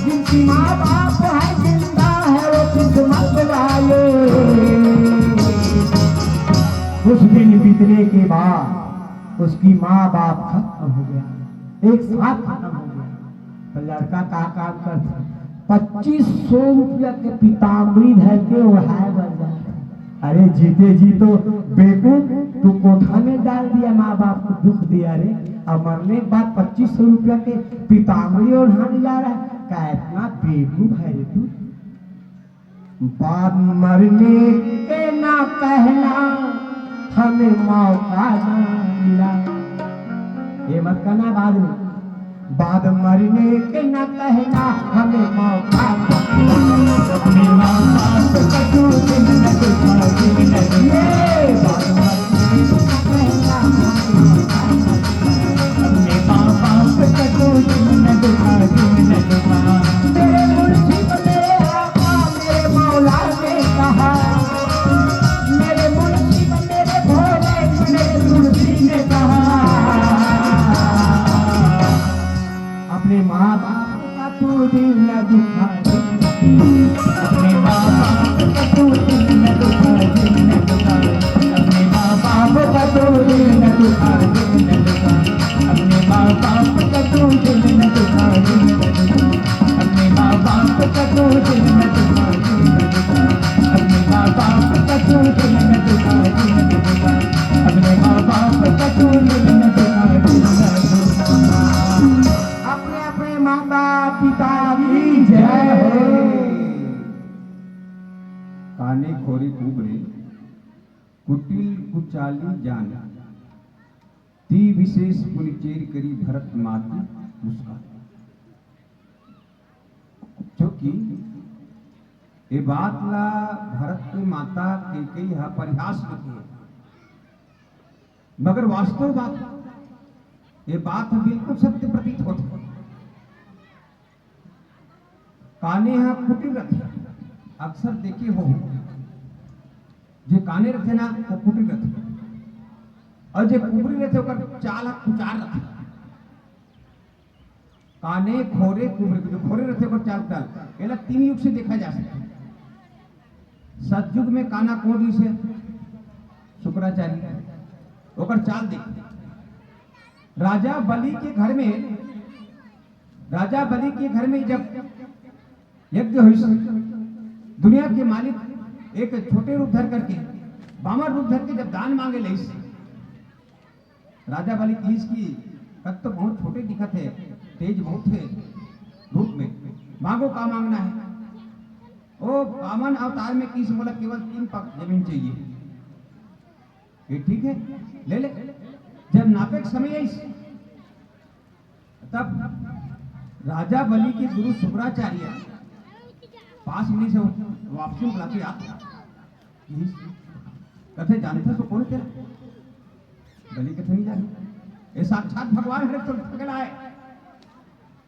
जिनकी माँ बाप है जिंदा है वो किस्मत वाले। कुछ दिन बीतने के बाद उसकी माँ बाप खत्म हो गया, एक साथ खत्म हो गया। तो लड़का का काम करथे, पच्चीस सौ रुपया के पीताम्बरी धर के ओढ़ाए बर जाथे। अरे जीते जी तो बेवकूफ, तू कोठा में डाल दिया, माँ बाप को दुख दिया रे, और मरने के बाद पच्चीस सौ रुपया के पीताम्बरी ओढ़ाने जा रहा है, का इतना बेवकूफ है रे तू? बाद मरने के ना कहना, हमें मौका ना मिला। ये मत कहना बाद में, बाद मरने के ना कहना, हमें मौका ना मिला। अपने माँ बाप का तू दिल न दुखा, दिल न दुखा। ये बाद मरने के ना कहना, हमें मौका ना मिला। अपने माँ बाप का तू दिल न दुखा, दिल न दुखा। मेरे मुर्शिद, मेरे आका, मेरे मौला ने कहा, मेरे मुर्शिद, मेरे भोले, मेरे मुर्शिद ने कहा, अपने माँ बाप का तू दिल न दुखा, अपने माँ बाप का तू दिल न दुखा, दिल न दुखा। उबरे कुटिल कुचाली जान, ती विशेष पुनि चेरि करी भरत मातु मुस्कान। चूंकि ये बात ला भरत के माता कैकेयी ह परिहास करथे, मगर वास्तव बात, ये बात ह बिल्कुल सत्य प्रतीत होथे। काने ह कुटिल रथे, अक्सर देखे हो, जे काने रथे ना, वो कुटिल रथे, और जे कुबरी रथे, ओकर चाल ह कुचार रथे। काने, खोरे, कुबरी, जो खोरे रथे, ओकर चाल, चाल, एला तीन युग से देखा जा सकथे। सतयुग में काना कोन रिहिसे? शुक्राचार्य। ओकर चाल देख। राजा बलि के घर में, राजा बलि के घर में जब यज्ञ होइस, दुनिया के मालिक एक छोटे रूप धर करके, बामन रूप धर के जब दान मांगे लइस, राजा बलि कहिस कि कद तो बहुत छोटे दिखत हे, तेज बहुत हे रूप में, मांगो का मांगना है। ओ बामन अवतार में कहिस, मोला केवल तीन पग जमीन चाहिए। ये ठीक है, ले ले। जब नापे के समय आइस, तब राजा बलि के गुरु शुक्राचार्य पास में से वापसी बुलाते आप कथे, जानथस ओ कोन तेला? बलि कथे, नहीं जाने, ये साक्षात भगवान हरे, तो थकेला है।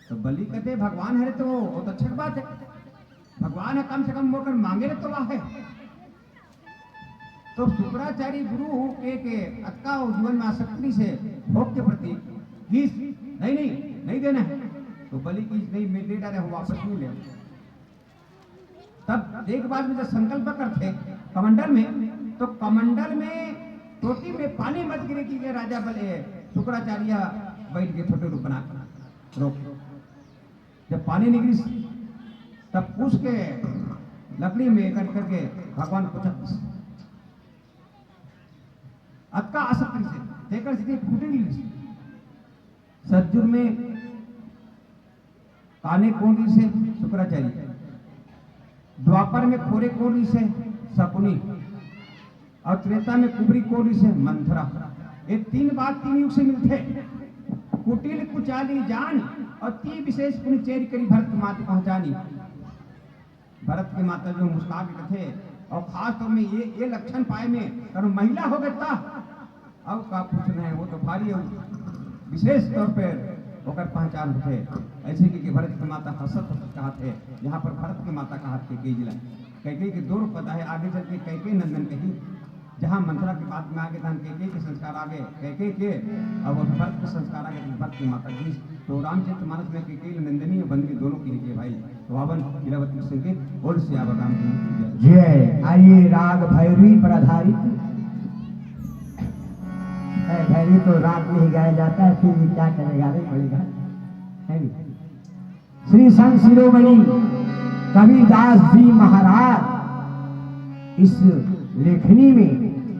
तो बलि कथे, भगवान हरे तो वो तो अच्छी बात है, भगवान ह कम से कम मोर कर मांगे ले तो वाह है। तो शुक्राचार्य गुरु के, के अतका जीवन में आसक्ति से भोग के प्रति, कहिस, नहीं, नहीं, नहीं देना है। तो बलि कहिस, नहीं, मैं दे डारे हूँ, वापस नहीं ले। तब एक बार में जब संकल्प करथे कमंडल में, तो कमंडल में टोटी में पानी मत गिरे कि ये राजा बलि, शुक्राचार्य बैठ के छोटे रूप बना के रोक। जब पानी निकलिस, तब पूछ के लकड़ी में कर करके भगवान पूछत, अतका आसक्ति से, तेकर से फूटे नहीं। सतयुग में काने कोन रिहिसे? शुक्राचार्य। द्वापर में खोरे कोन रिहिसे? शकुनि। और त्रेता में कुबरी कोन रिहिसे? मंथरा। ये तीन बात तीन युग से मिलथे। कुटिल कुचाली जान और ती विशेष पुनि चेरि करी भरत मातु पहचानी। भरत के माता जो मुस्का के कथे, और खास तौर में ये, ये लक्षण पाए में, कारण महिला हो गए ता, अब का पूछना है, वो तो भारी है, विशेष तौर पर ओकर पहचान होथे। ऐसे कि, कि भरत के माता हंसत हंसत कहत हे, यहाँ पर भरत के माता कहत हे कैकेयी ला, कैकेयी के दो रूप बताए, आगे चल के कैकेयी नंदन कही, जहाँ मंथरा के बाद में आगे, तहन कैकेयी के संस्कार आगे, कैकेयी के, अब भरत के संस्कार आगे, तो भरत के माता जी, तो रामचरित मानस में कैकेयी नंदनी और बंदनी दोनों कही गए भाई। वावन लीलावती संगीत, बोल सियावर रामचंद्र की जय। जय। आइए, राग भैरवी पर आधारित है। भैरवी तो रात में ही गाया जाता है, फिर भी क्या करें, गाना ही पड़ेगा, है नहीं? श्री संत शिरोमणि कबीरदास जी महाराज इस लेखनी में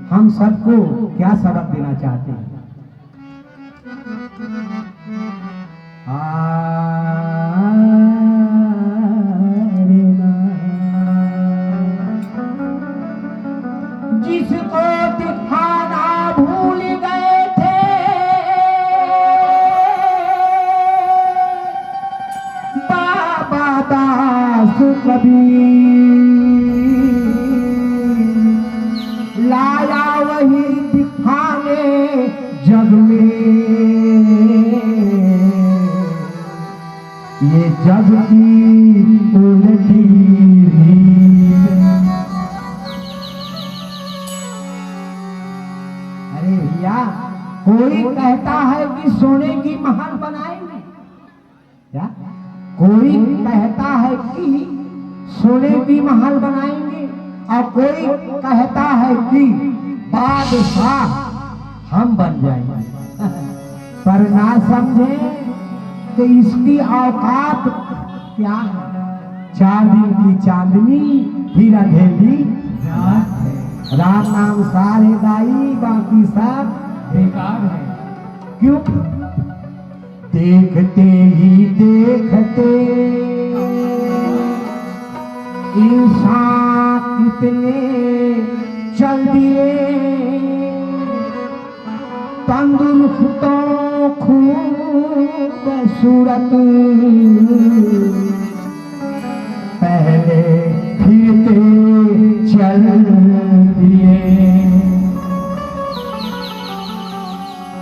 हम सबको क्या सबक देना चाहते हैं? जिसको दिखाना भूल गए थे बाबा दास कबीर, लाया वही दिखाने जग में ये जग की उलटी रीत। अरे भैया, कोई कहता है कि सोने की महल बनाएंगे, क्या? कोई कहता है कि सोने की महल बनाएंगे और कोई कहता है कि बादशाह हम बन जाएंगे। पर ना समझे कि इसकी औकात क्या है। चार दिन की चांदनी, फिर अंधेरी रात है। राम नाम सार है दाई, बाकी सब बेकार है। क्यों? देखते ही देखते इंसान इतने चल दिए तंदुरुस्तों खूबसूरत, पहले फिरते चल दिए।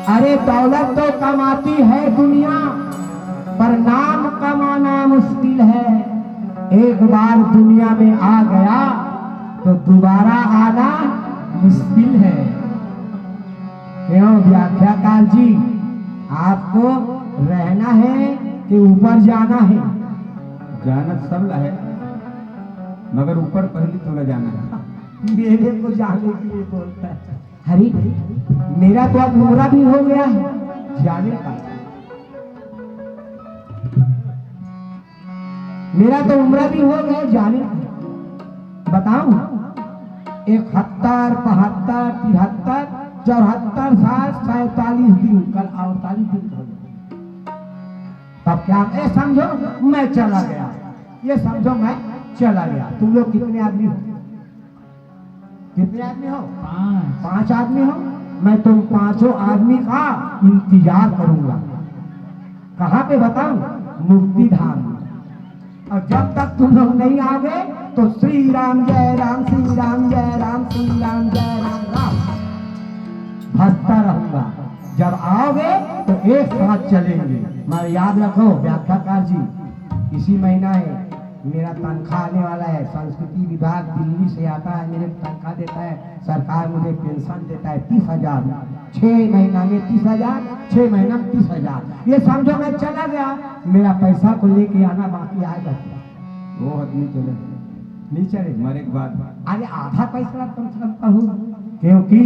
अरे, दौलत तो कमाती है दुनिया, पर नाम कमाना मुश्किल है। एक बार दुनिया में आ गया तो दोबारा आना मुश्किल है। क्यों व्याख्याकार जी, आपको रहना है कि ऊपर जाना है? जाना सब ला है, मगर ऊपर पहले तोला जाना है। मेरे को जाने के लिए बोलता है। अरे, मेरा तो अब उम्र भी हो गया है जाने का। मेरा तो उम्र भी हो गया जाने का। बताऊं, इकहत्तर, बहत्तर, तिहत्तर, चौहत्तर, साठ, सैंतालीस दिन, कल अड़तालीस दिन हो गए। तब क्या, ये समझो मैं चला गया, ये समझो मैं चला गया। तुम लोग कितने आदमी हो? कितने आदमी हो? पांच। पांच आदमी हो। मैं तुम पांचों आदमी का इंतजार करूंगा। कहाँ पे बताऊं? मुक्ति धाम में। और जब तक तुम लोग नहीं आओगे तो श्री राम जय राम, श्री राम जय राम, श्री राम जय राम, राम भजता रहूंगा। जब आओगे तो एक साथ चलेंगे। मैं याद रखो व्याख्याकार जी, इसी महीना है मेरा तनख्वाह आने वाला है। संस्कृति विभाग दिल्ली से आता है, मेरे को तनख्वाह देता है, सरकार मुझे पेंशन देता है तीस हजार, छह महीना में तीस हजार, छह महीना में तीस हजार। ये समझो मैं चला गया, मेरा पैसा को लेके आना बाकी आएगा। वो आदमी चले, नहीं चले। मरे के बाद। अरे, आधा पैसा कम से कम कहूँ, क्योंकि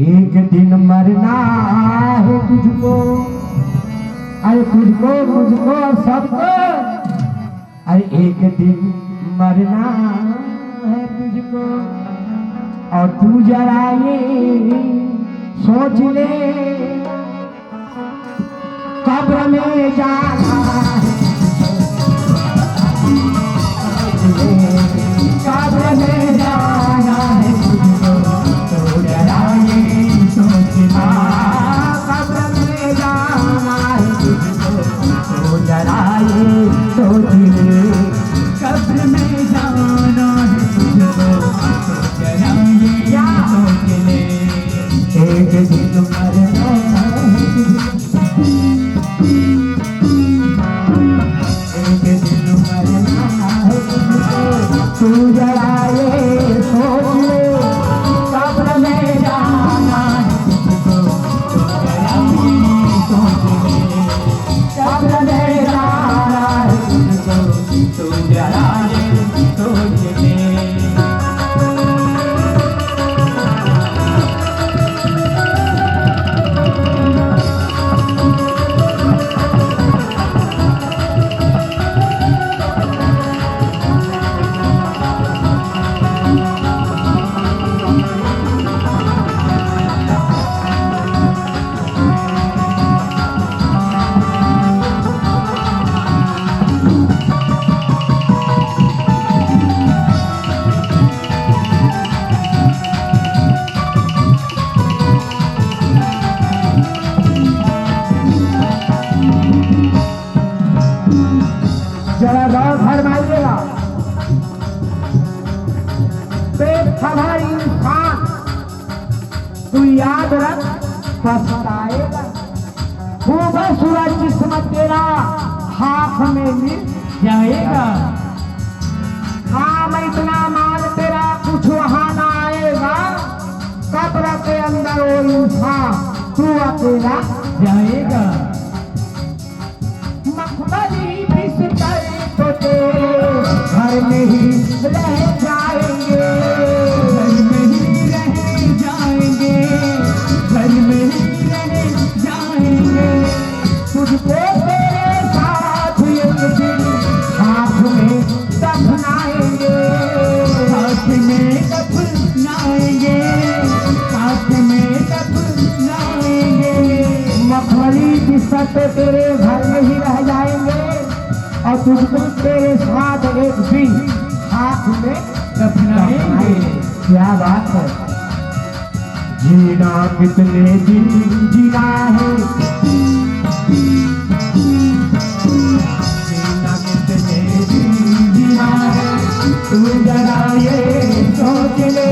एक दिन मरना है तुझको, अरे, तुझको, मुझको और सबको। अरे, एक दिन मरना है तुझको, और तू जरा ये सोच ले, कब्र में जाना है, कब्र में जाना है तुझको, तो जरा ये सोच ले। कब्र में जाना है तुझको, तो जरा ये सोच ले। कब्र में जाना है तुझको, तो जरा ये सोच ले। एक दिन मरना है तुझको। एक दिन मरना है तुझको, तू जरा ये सोच ले, कब्र में जाना है तुझको, तू जरा ये सोच ले, कब्र में जाना है तुझको, तू जरा ये सोच ले। जरा गौर फरमाइएगा, पेट फला इंसान, तू याद रख, पछताएगा। खूबसूरत जिस्म तेरा खाक में मिल जाएगा। काम इतना माल तेरा कुछ वहां ना आएगा। कब्र के अंदर वो इंसान तू अकेला जाएगा। मखमली बिस्तर तो तेरे घर में ही रह जाएंगे, घर में ही रह जाएंगे, घर में ही रह जाएंगे। तुझको तेरे साथ एक दिन साथ में दफनाएंगे, साथ में दफनाएंगे, साथ में दफनाएंगे। मखमली बिस्तर तो तेरे घर में ही रह जाएंगे और तुझको तेरे साथ एक दिन साथ में दफना क्या बात है। जीना कितने दिन जीना है, जीना कितने दिन जीना है, तू जरा ये सोच ले,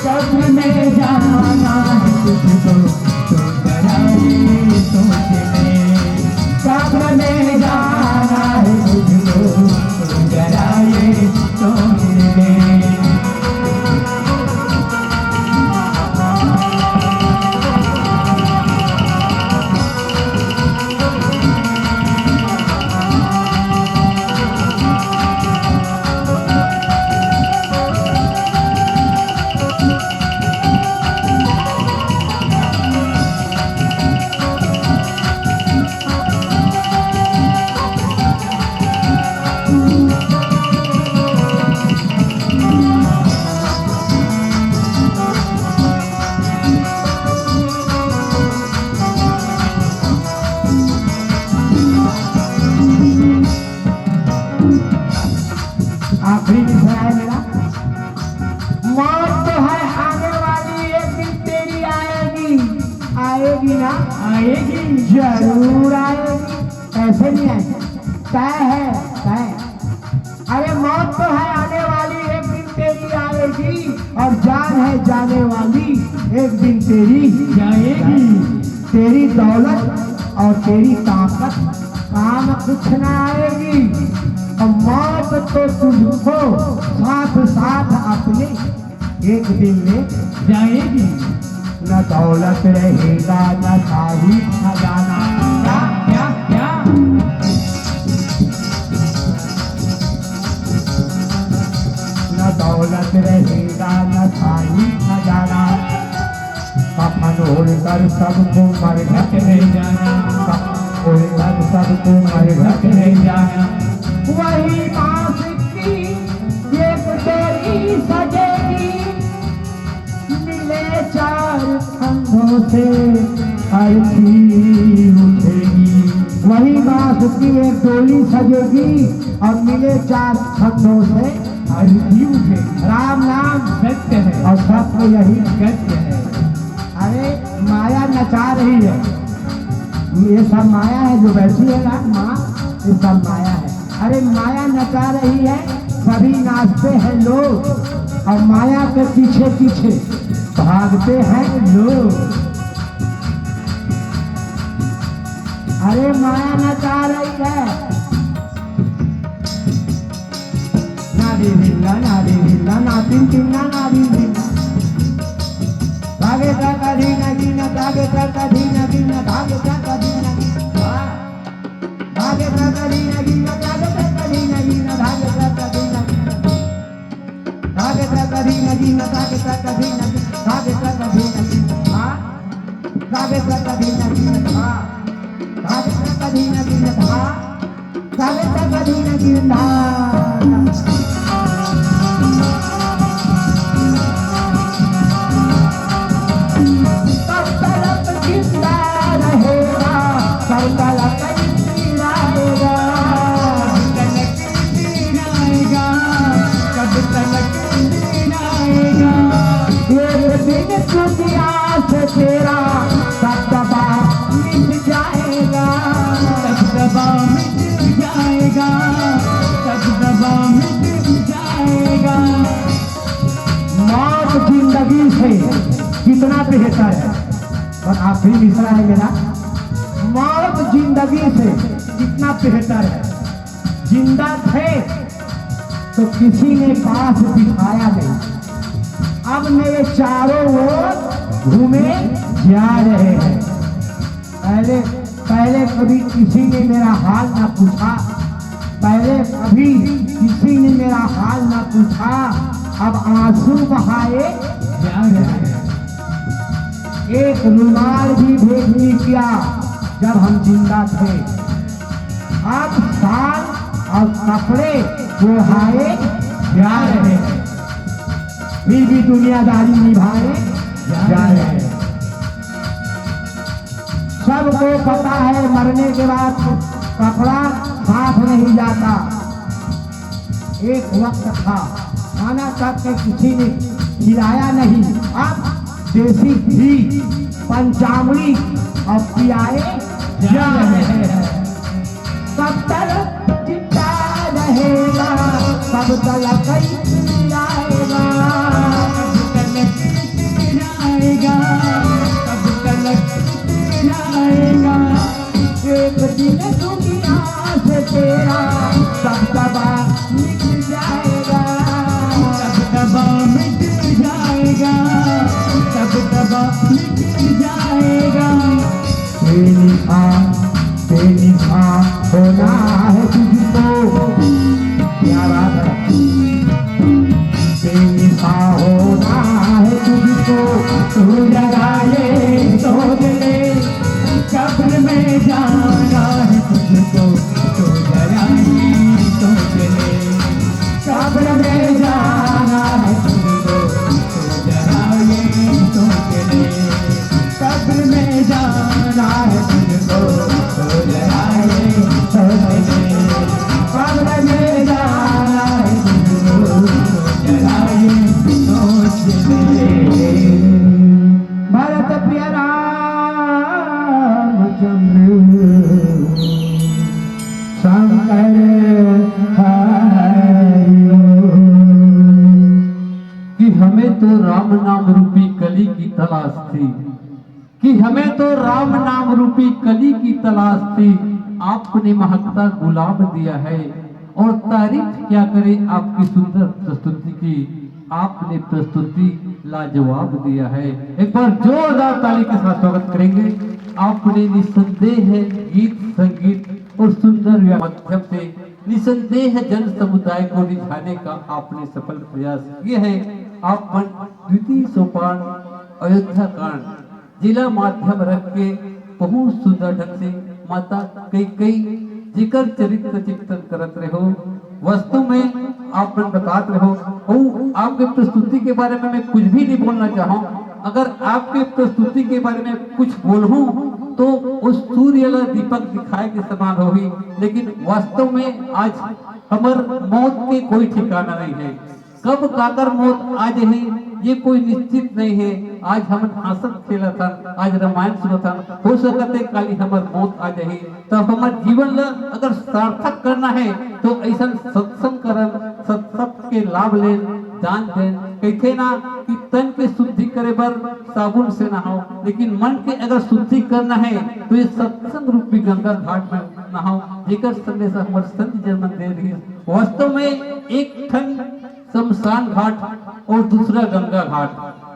कब्र में जाना है तुझको, तू जरा ये सोच ले, कब्र में जाना है तुझको, तू जरा ये सोच ले। आखिरी विषय है मेरा। मौत तो है आने वाली, एक दिन तेरी आएगी, आएगी ना? आएगी। जरूर आएगी, कैसे नहीं आएगी? तय है, तय। अरे, मौत तो है आने वाली, एक दिन तेरी आएगी, और जान है जाने वाली, एक दिन तेरी जाएगी। तेरी दौलत और तेरी ताकत काम कुछ ना आएगी, और मौत तो तुझको साथ साथ अपने एक दिन ले जाएगी। न दौलत रहेगा, न शाही खजाना। क्या, क्या, क्या? न दौलत रहेगा, न शाही खजाना। कफन ओढ़कर सबको मरघट ले जाना। कफन ओढ़कर सबको मरघट ले जाना। वही बांस की एक डोली सजेगी, मिले चार फंदों से अर्थी उठेगी। वही बांस की एक डोली सजेगी और मिले चार फंदों से अर्थी उठेगी। राम नाम सत्य है और सत्य यही सत्य है। अरे, माया नचा रही है, ये सब माया है, जो बैठी है ना माँ, ये सब माया है। अरे, माया नचा रही है, सभी नाचते हैं लोग, और माया के पीछे पीछे भागते हैं लोग। अरे, माया नचा रही है। नारी भिल्ला, नारी भिल्ला, ना तिन तिन ना नारी भिल्ला। धागे ता कधी ना गिना, धागे ता कधी ना गिना, धागे ता कधी ना गिना। धागे ता कधी ना गिना, धागे ता कधी ना गिना, धागे ता कधी ना गिना। धागे ता कधी ना गिना, धागे ता कधी ना गिना, धागे ता कधी ना गिना। हाँ। धागे ता कधी ना गिना, हाँ। धागे ता कधी ना गिना, हाँ। धागे ता कधी ना गिना। तब तलक जिंदा रहेगा, तब तलक जिंदा रहेगा। कब तलक दिन आएगा? एक दिन दुनिया से तेरा दबदबा मिट जाएगा। दबदबा मिट जाएगा, दबदबा मिट जाएगा। मौत जिंदगी से कितना बेहतर है। और आखिरी मिसरा है मेरा, मौत जिंदगी से कितना बेहतर है। जिंदा थे तो किसी ने पास बिठाया नहीं। अब मेरे चारों ओर घूमे जा रहे हैं। पहले, पहले कभी किसी ने मेरा हाल ना पूछा, पहले कभी किसी ने मेरा हाल ना पूछा। अब आंसू बहाए जा रहे हैं। एक रुमाल भी भेंट नहीं किया जब हम जिंदा थे। अब शाल और कपड़े ओढ़ाए जा रहे हैं, फिर भी दुनियादारी निभाए जा रहे हैं। सबको पता है, मरने के बाद कपड़ा साथ नहीं जाता। एक वक्त था, खाना करके किसी ने खिलाया नहीं। अब देसी घी, पंचामृत अब पियाए जा रहे हैं। कब तक जिंदा रहेगा, कब तक पिलाएगा। एक दिन दुनिया से तेरा दबदबा मिट जाएगा। दबदबा मिट जाएगा। दबदबा मिट जाएगा। बेनिशा, बेनिशा होना है तुझको। क्या बात है। बेनिशा होना है तुझको, तू जरा ये सोच ले। कब्र में जाना है तुझको, तू जरा ये सोच ले। कब्र में जाना है तुझको, तू जरा ये सोच ले। कब्र में जाना है तुझको, तो जरा ये सोच ले। कब्र में जाना है तुझको, तो जरा ये सोच ले। भरत प्रिय रामचंद्र शंकर हरि ओम। कि हमें तो राम नाम रूपी कली की तलाश थी, कि हमें तो राम नाम रूपी कली की तलाश थी। आपने महकता गुलाब दिया है, और तारीफ क्या करें आपकी सुंदर प्रस्तुति की। आपने प्रस्तुति लाजवाब दिया है। एक बार जोरदार ताली के साथ स्वागत करेंगे। आपने निस्संदेह गीत, संगीत और सुंदर व्या-, माध्यम से निस्संदेह जन समुदाय को रिझाने का आपने सफल प्रयास किया है। आप मन द्वितीय सोपान अयोध्या कांड जिला माध्यम रख के बहुत सुंदर ढंग से माता कैकई जेकर चरित्र चिंतन करत रहो। वास्तव में आप मन बतात रहो, और आपके प्रस्तुति के बारे में मैं कुछ भी नहीं बोलना चाहूँ। अगर आपके प्रस्तुति के बारे में कुछ बोलूँ तो उस सूर्य ला दीपक दिखाए के समान होही, लेकिन वास्तव में आज हमर मौत के कोई ठिकाना नहीं है। कब काकर मौत आ जाही, ये कोई निश्चित नहीं है। आज हमन हंसत खेलत हन, आज रामायण सुनत हन, हो सकत है काली हमर मौत आ जाही। तब हमर जीवन ला अगर सार्थक करना है तो ऐसन सत्संग करन, सत्संग के लाभ लेन, दान देन। कहते ना कि तन के शुद्धि करे बर साबुन से नहाओ, लेकिन मन के अगर शुद्धि करना है तो ये सत्संग रूपी गंगा घाट में नहाओ, जेकर संदेश हमर संत जन मन दे रही। वास्तव में एक ठन शमशान घाट और दूसरा गंगा घाट,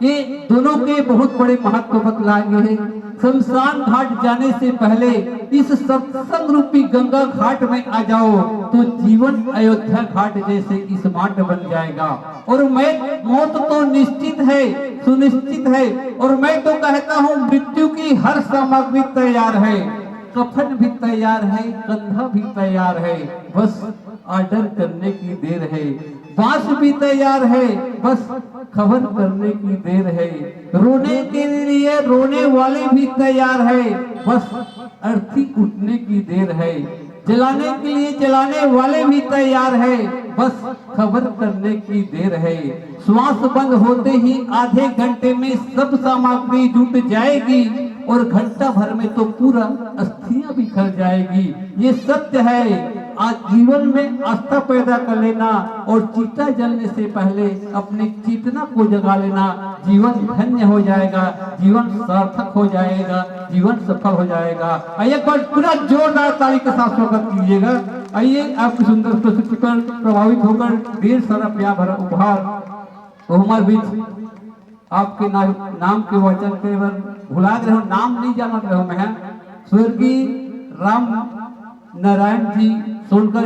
ये दोनों के बहुत बड़े महत्व बतलाए गए हैं। शमशान घाट जाने से पहले इस सत्संग रूपी गंगा घाट में आ जाओ तो जीवन अयोध्या घाट जैसे स्मार्ट बन जाएगा। और मैं, मौत तो निश्चित है, सुनिश्चित है, और मैं तो कहता हूँ मृत्यु की हर सामग्री तैयार है, कफन भी तैयार है, कंधा भी तैयार है, बस ऑर्डर करने की देर है। बांस भी तैयार है, बस खबर करने की देर है। रोने के लिए रोने वाले भी तैयार है, बस अर्थी उठने की देर है। जलाने के लिए जलाने वाले भी तैयार है, बस खबर करने की देर है। श्वास बंद होते ही आधे घंटे में सब सामग्री जुट जाएगी और घंटा भर में तो पूरा अस्थियां बिखर जाएगी। ये सत्य है। आज जीवन में आस्था पैदा कर लेना और चिता जलने से पहले अपनी चेतना को जगा लेना, जीवन धन्य हो जाएगा, जीवन सार्थक हो जाएगा, जीवन सफल हो जाएगा। और एक बार पूरा जोरदार ताली के साथ स्वागत कीजिएगा। आइए, आपकी सुंदर प्रस्तुति पर प्रभावित होकर ढेर सारा प्यार भरा उपहार। तो हमारे बीच आपके ना-, नाम के वाचन करे बर भुला गए हो, नाम नहीं जानत रहो मैं, स्वर्गीय राम नारायण जी सोनकर,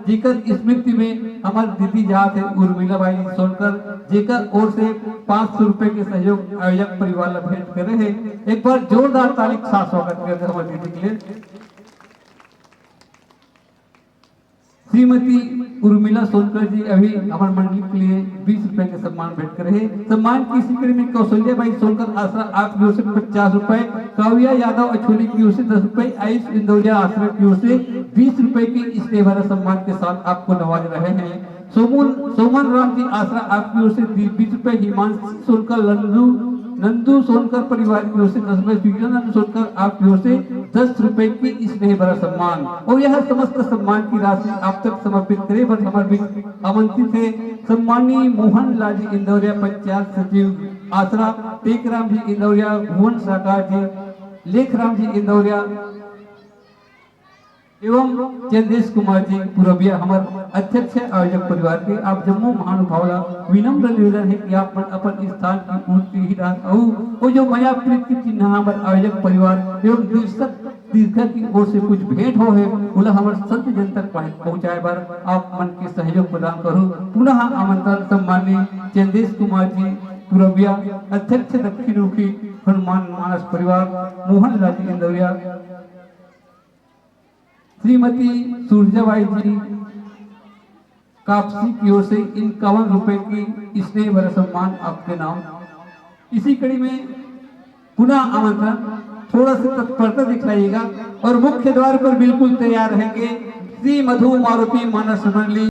जेकर स्मृति में हमार दीदी जात है उर्मिला बाई जी सोनकर, जेकर ओर से पाँच सौ रुपए के सहयोग आयोजक परिवार ला भेंट करे है। एक बार जोरदार ताली के साथ स्वागत करते हैं हमार दीदी के लिए। श्रीमती उर्मिला सोनकर जी अभी हमार मंडली के लिए बीस रुपए के सम्मान भेंट करे हैं। सम्मान की स्वीकृति में कौशल्या बाई सोनकर आसरा आपकी ओर से पचास रुपए, काव्या यादव अछोली की ओर से दस रुपए, आयुष इंदौरिया आसरा की ओर से बीस रुपए की स्नेह भरा सम्मान के साथ आपको नवाज रहे हैं। सोमन सोमन राम जी आसरा आपकी ओर से बीस रुपए, हिमांशु सोनकर, नंदू नंदू सोनकर परिवार की ओर से दस रुपए, विवेकानंद सोनकर आपकी ओर से दस रुपए की स्नेह भरा सम्मान। और यह समस्त सम्मान की राशि आप तक समर्पित करे बर समर्पित आमंत्रित है सम्माननीय मोहन लाल जी इंदौरिया, पंचायत सचिव आसरा, टेकराम जी इंदौरिया, भुवन साकार जी, लेखराम जी इंदौरिया एवं चंदेश कुमार जी पुरबिया, हमर अध्यक्ष आयोजक परिवार के। आप जम्मो महानुभाव ला विनम्र निवेदन है कि आप मन अपन स्थान की ओर टीढ़ी डाहर अउ वो जो मया प्रीत की चिन्ह हमर आयोजक परिवार एवं दर्शक दीर्घा की ओर से कुछ भेंट हो है, ओला हमर संत जन तक पहुं-, पहुंचाए बर आप मन के सहयोग प्रदान करू। पुनः आमंत्रण सम्माननीय चंदेश कुमार जी पुरबिया, अध्यक्ष दक्षिणमुखी हनुमान मानस परिवार, मोहन लाल जी इंदौरिया, श्रीमती सूरजाबाई जी कापसी की ओर से इक्यावन रुपए की स्नेह भरा सम्मान आपके नाम। इसी कड़ी में पुनः आमंत्रण, थोड़ा सा तत्परता दिखलाइएगा। और मुख्य द्वार पर बिल्कुल तैयार रहेंगे श्री मधु मारुति मानस मंडली।